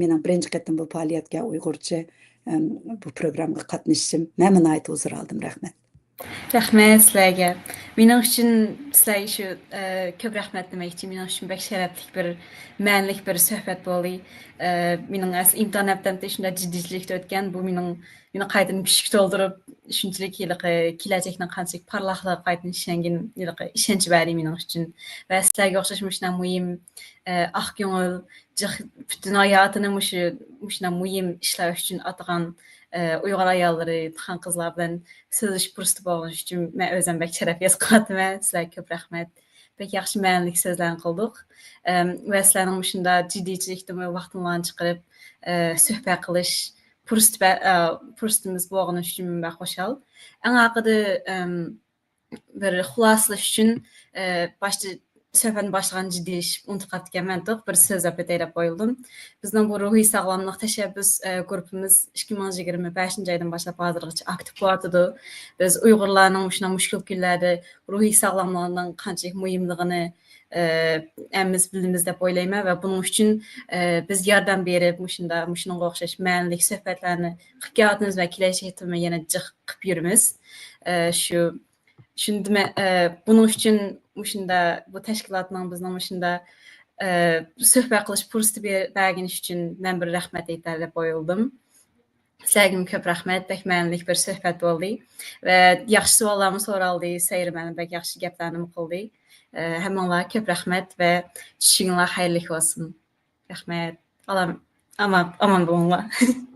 مېنىڭ بىرىنچى قېتىم بۇ پائالىيەتكە ئۇيغۇرچە، ئەم، بۇ پروگراممىغا قاتنىشىشىم، مەنمۇ ناھايىتى ھۇزۇر ئالدىم. رەھمەت. رەھمەت سىلەرگە. مېنىڭ ئۈچۈن سىلەرگە شۇ، ئە، كۆپ رەھمەت دېمەكچى. مېنىڭ ئۈچۈن بەك شەرەپلىك بىر، مەنىلىك بىر سۆھبەت بولدى. ئە، مېنىڭ ئەسلى ئىمتىھان ھەپتەمدە شۇنداق جىددىيچىلىكتە ئۆتكەن. بۇ مېنىڭ، مېنى قايتىدىن كۈچكە تولدۇرۇپ، شۇنچىلىك ھېلىقى كېلەچەكنىڭ قانچىلىك پارلاقلىقىغا قايتىدىن ئىشەنگىن، ھېلىقى ئىشەنچ بەردى مېنىڭ ئۈچۈن. ۋە سىلەرگە ئوخشاش مۇشۇنداق مۇھىم، ئە، ئاق كۆڭۈل، جىق پۈتۈن ھاياتىنى مۇشۇ، مۇشۇنداق مۇھىم ئىشلار ئۈچۈن ئاتىغان، ئە، ئۇيغۇر ئاياللىرى، خان-قىزلار بىلەن سۆزلىشىش پۇرسىتى بولغىنى ئۈچۈن مەن ئۆزۈم بەك شەرەپ ھېس قىلىۋاتىمەن. سىلەرگە كۆپ رەھمەت. بەك ياخشى مەنىلىك سۆزلەرنى قىلدۇق. ئەم، ۋە سىلەرنىڭ مۇشۇنداق جىددىيچىلىكتىنمۇ ۋاقتىڭلارنى چىقىرىپ، ئە، سۆھبەت قىلىش پۇرسىتى بە-، ئە، پۇرسىتىمىز بولغىنى ئۈچۈن مەن بەك خۇشال. ئەڭ ئاخىرىدا، ئەم، بىر خۇلاسىلەش ئۈچۈن، ئە، باشتا سۆھبەتنى باشلىغان جىددىيلىشىپ ئۇنتۇپ قاپتىكەنمەن، توق، بىر سۆزلەپ ئۆتەي دەپ ئويلىدىم. بىزنىڭ بۇ روھىي ساغلاملىق تەشەببۇس، ئە، گۇرۇپپىمىز ئىككى مىڭ يىگىرمە بەشىنچى ئايدىن باشلاپ ھازىرغىچە ئاكتىپ بولۇۋاتىدۇ. بىز ئۇيغۇرلارنىڭ مۇشۇنداق مۈشكۈل كۈنلەردە روھىي ساغلاملىقنىڭ قانچىلىك مۇھىملىقىنى، ئە، ھەممىمىز بىلىمىز دەپ ئويلايمەن ۋە بۇنىڭ ئۈچۈن، ئە، بىز ياردەم بېرىپ، مۇشۇنداق، مۇشۇنىڭغا ئوخشاش مەنىلىك سۆھبەتلەرنى قىلىپ كېلىۋاتىمىز ۋە كېلەچەكتىمۇ يەنە جىق قىلىپ يۈرىمىز. ئە، شۇ شۇنى دېمە-، ئە، بۇنىڭ ئۈچۈن مۇشۇنداق بۇ تەشكىلاتنىڭ بىزنىڭ مۇشۇنداق، ئە، سۆھبەت قىلىش پۇرسىتى بە-، بەرگىنى ئۈچۈن مەن بىر رەھمەت ئېيتاي دەپ ئويلىدىم. سىلەرگىمۇ كۆپ رەھمەت، بەك مەنىلىك بىر سۆھبەت بولدى. ۋە ياخشى سوئاللارمۇ سورالدى، سەيرىمەن بەك ياخشى گەپلەرنىمۇ قىلدى. ئە، ھەممىڭلارغا كۆپ رەھمەت ۋە چۈشۈڭلار خەيرلىك بولسۇن. رەھمەت. ئالام-، ئامان، ئامان بولۇڭلار.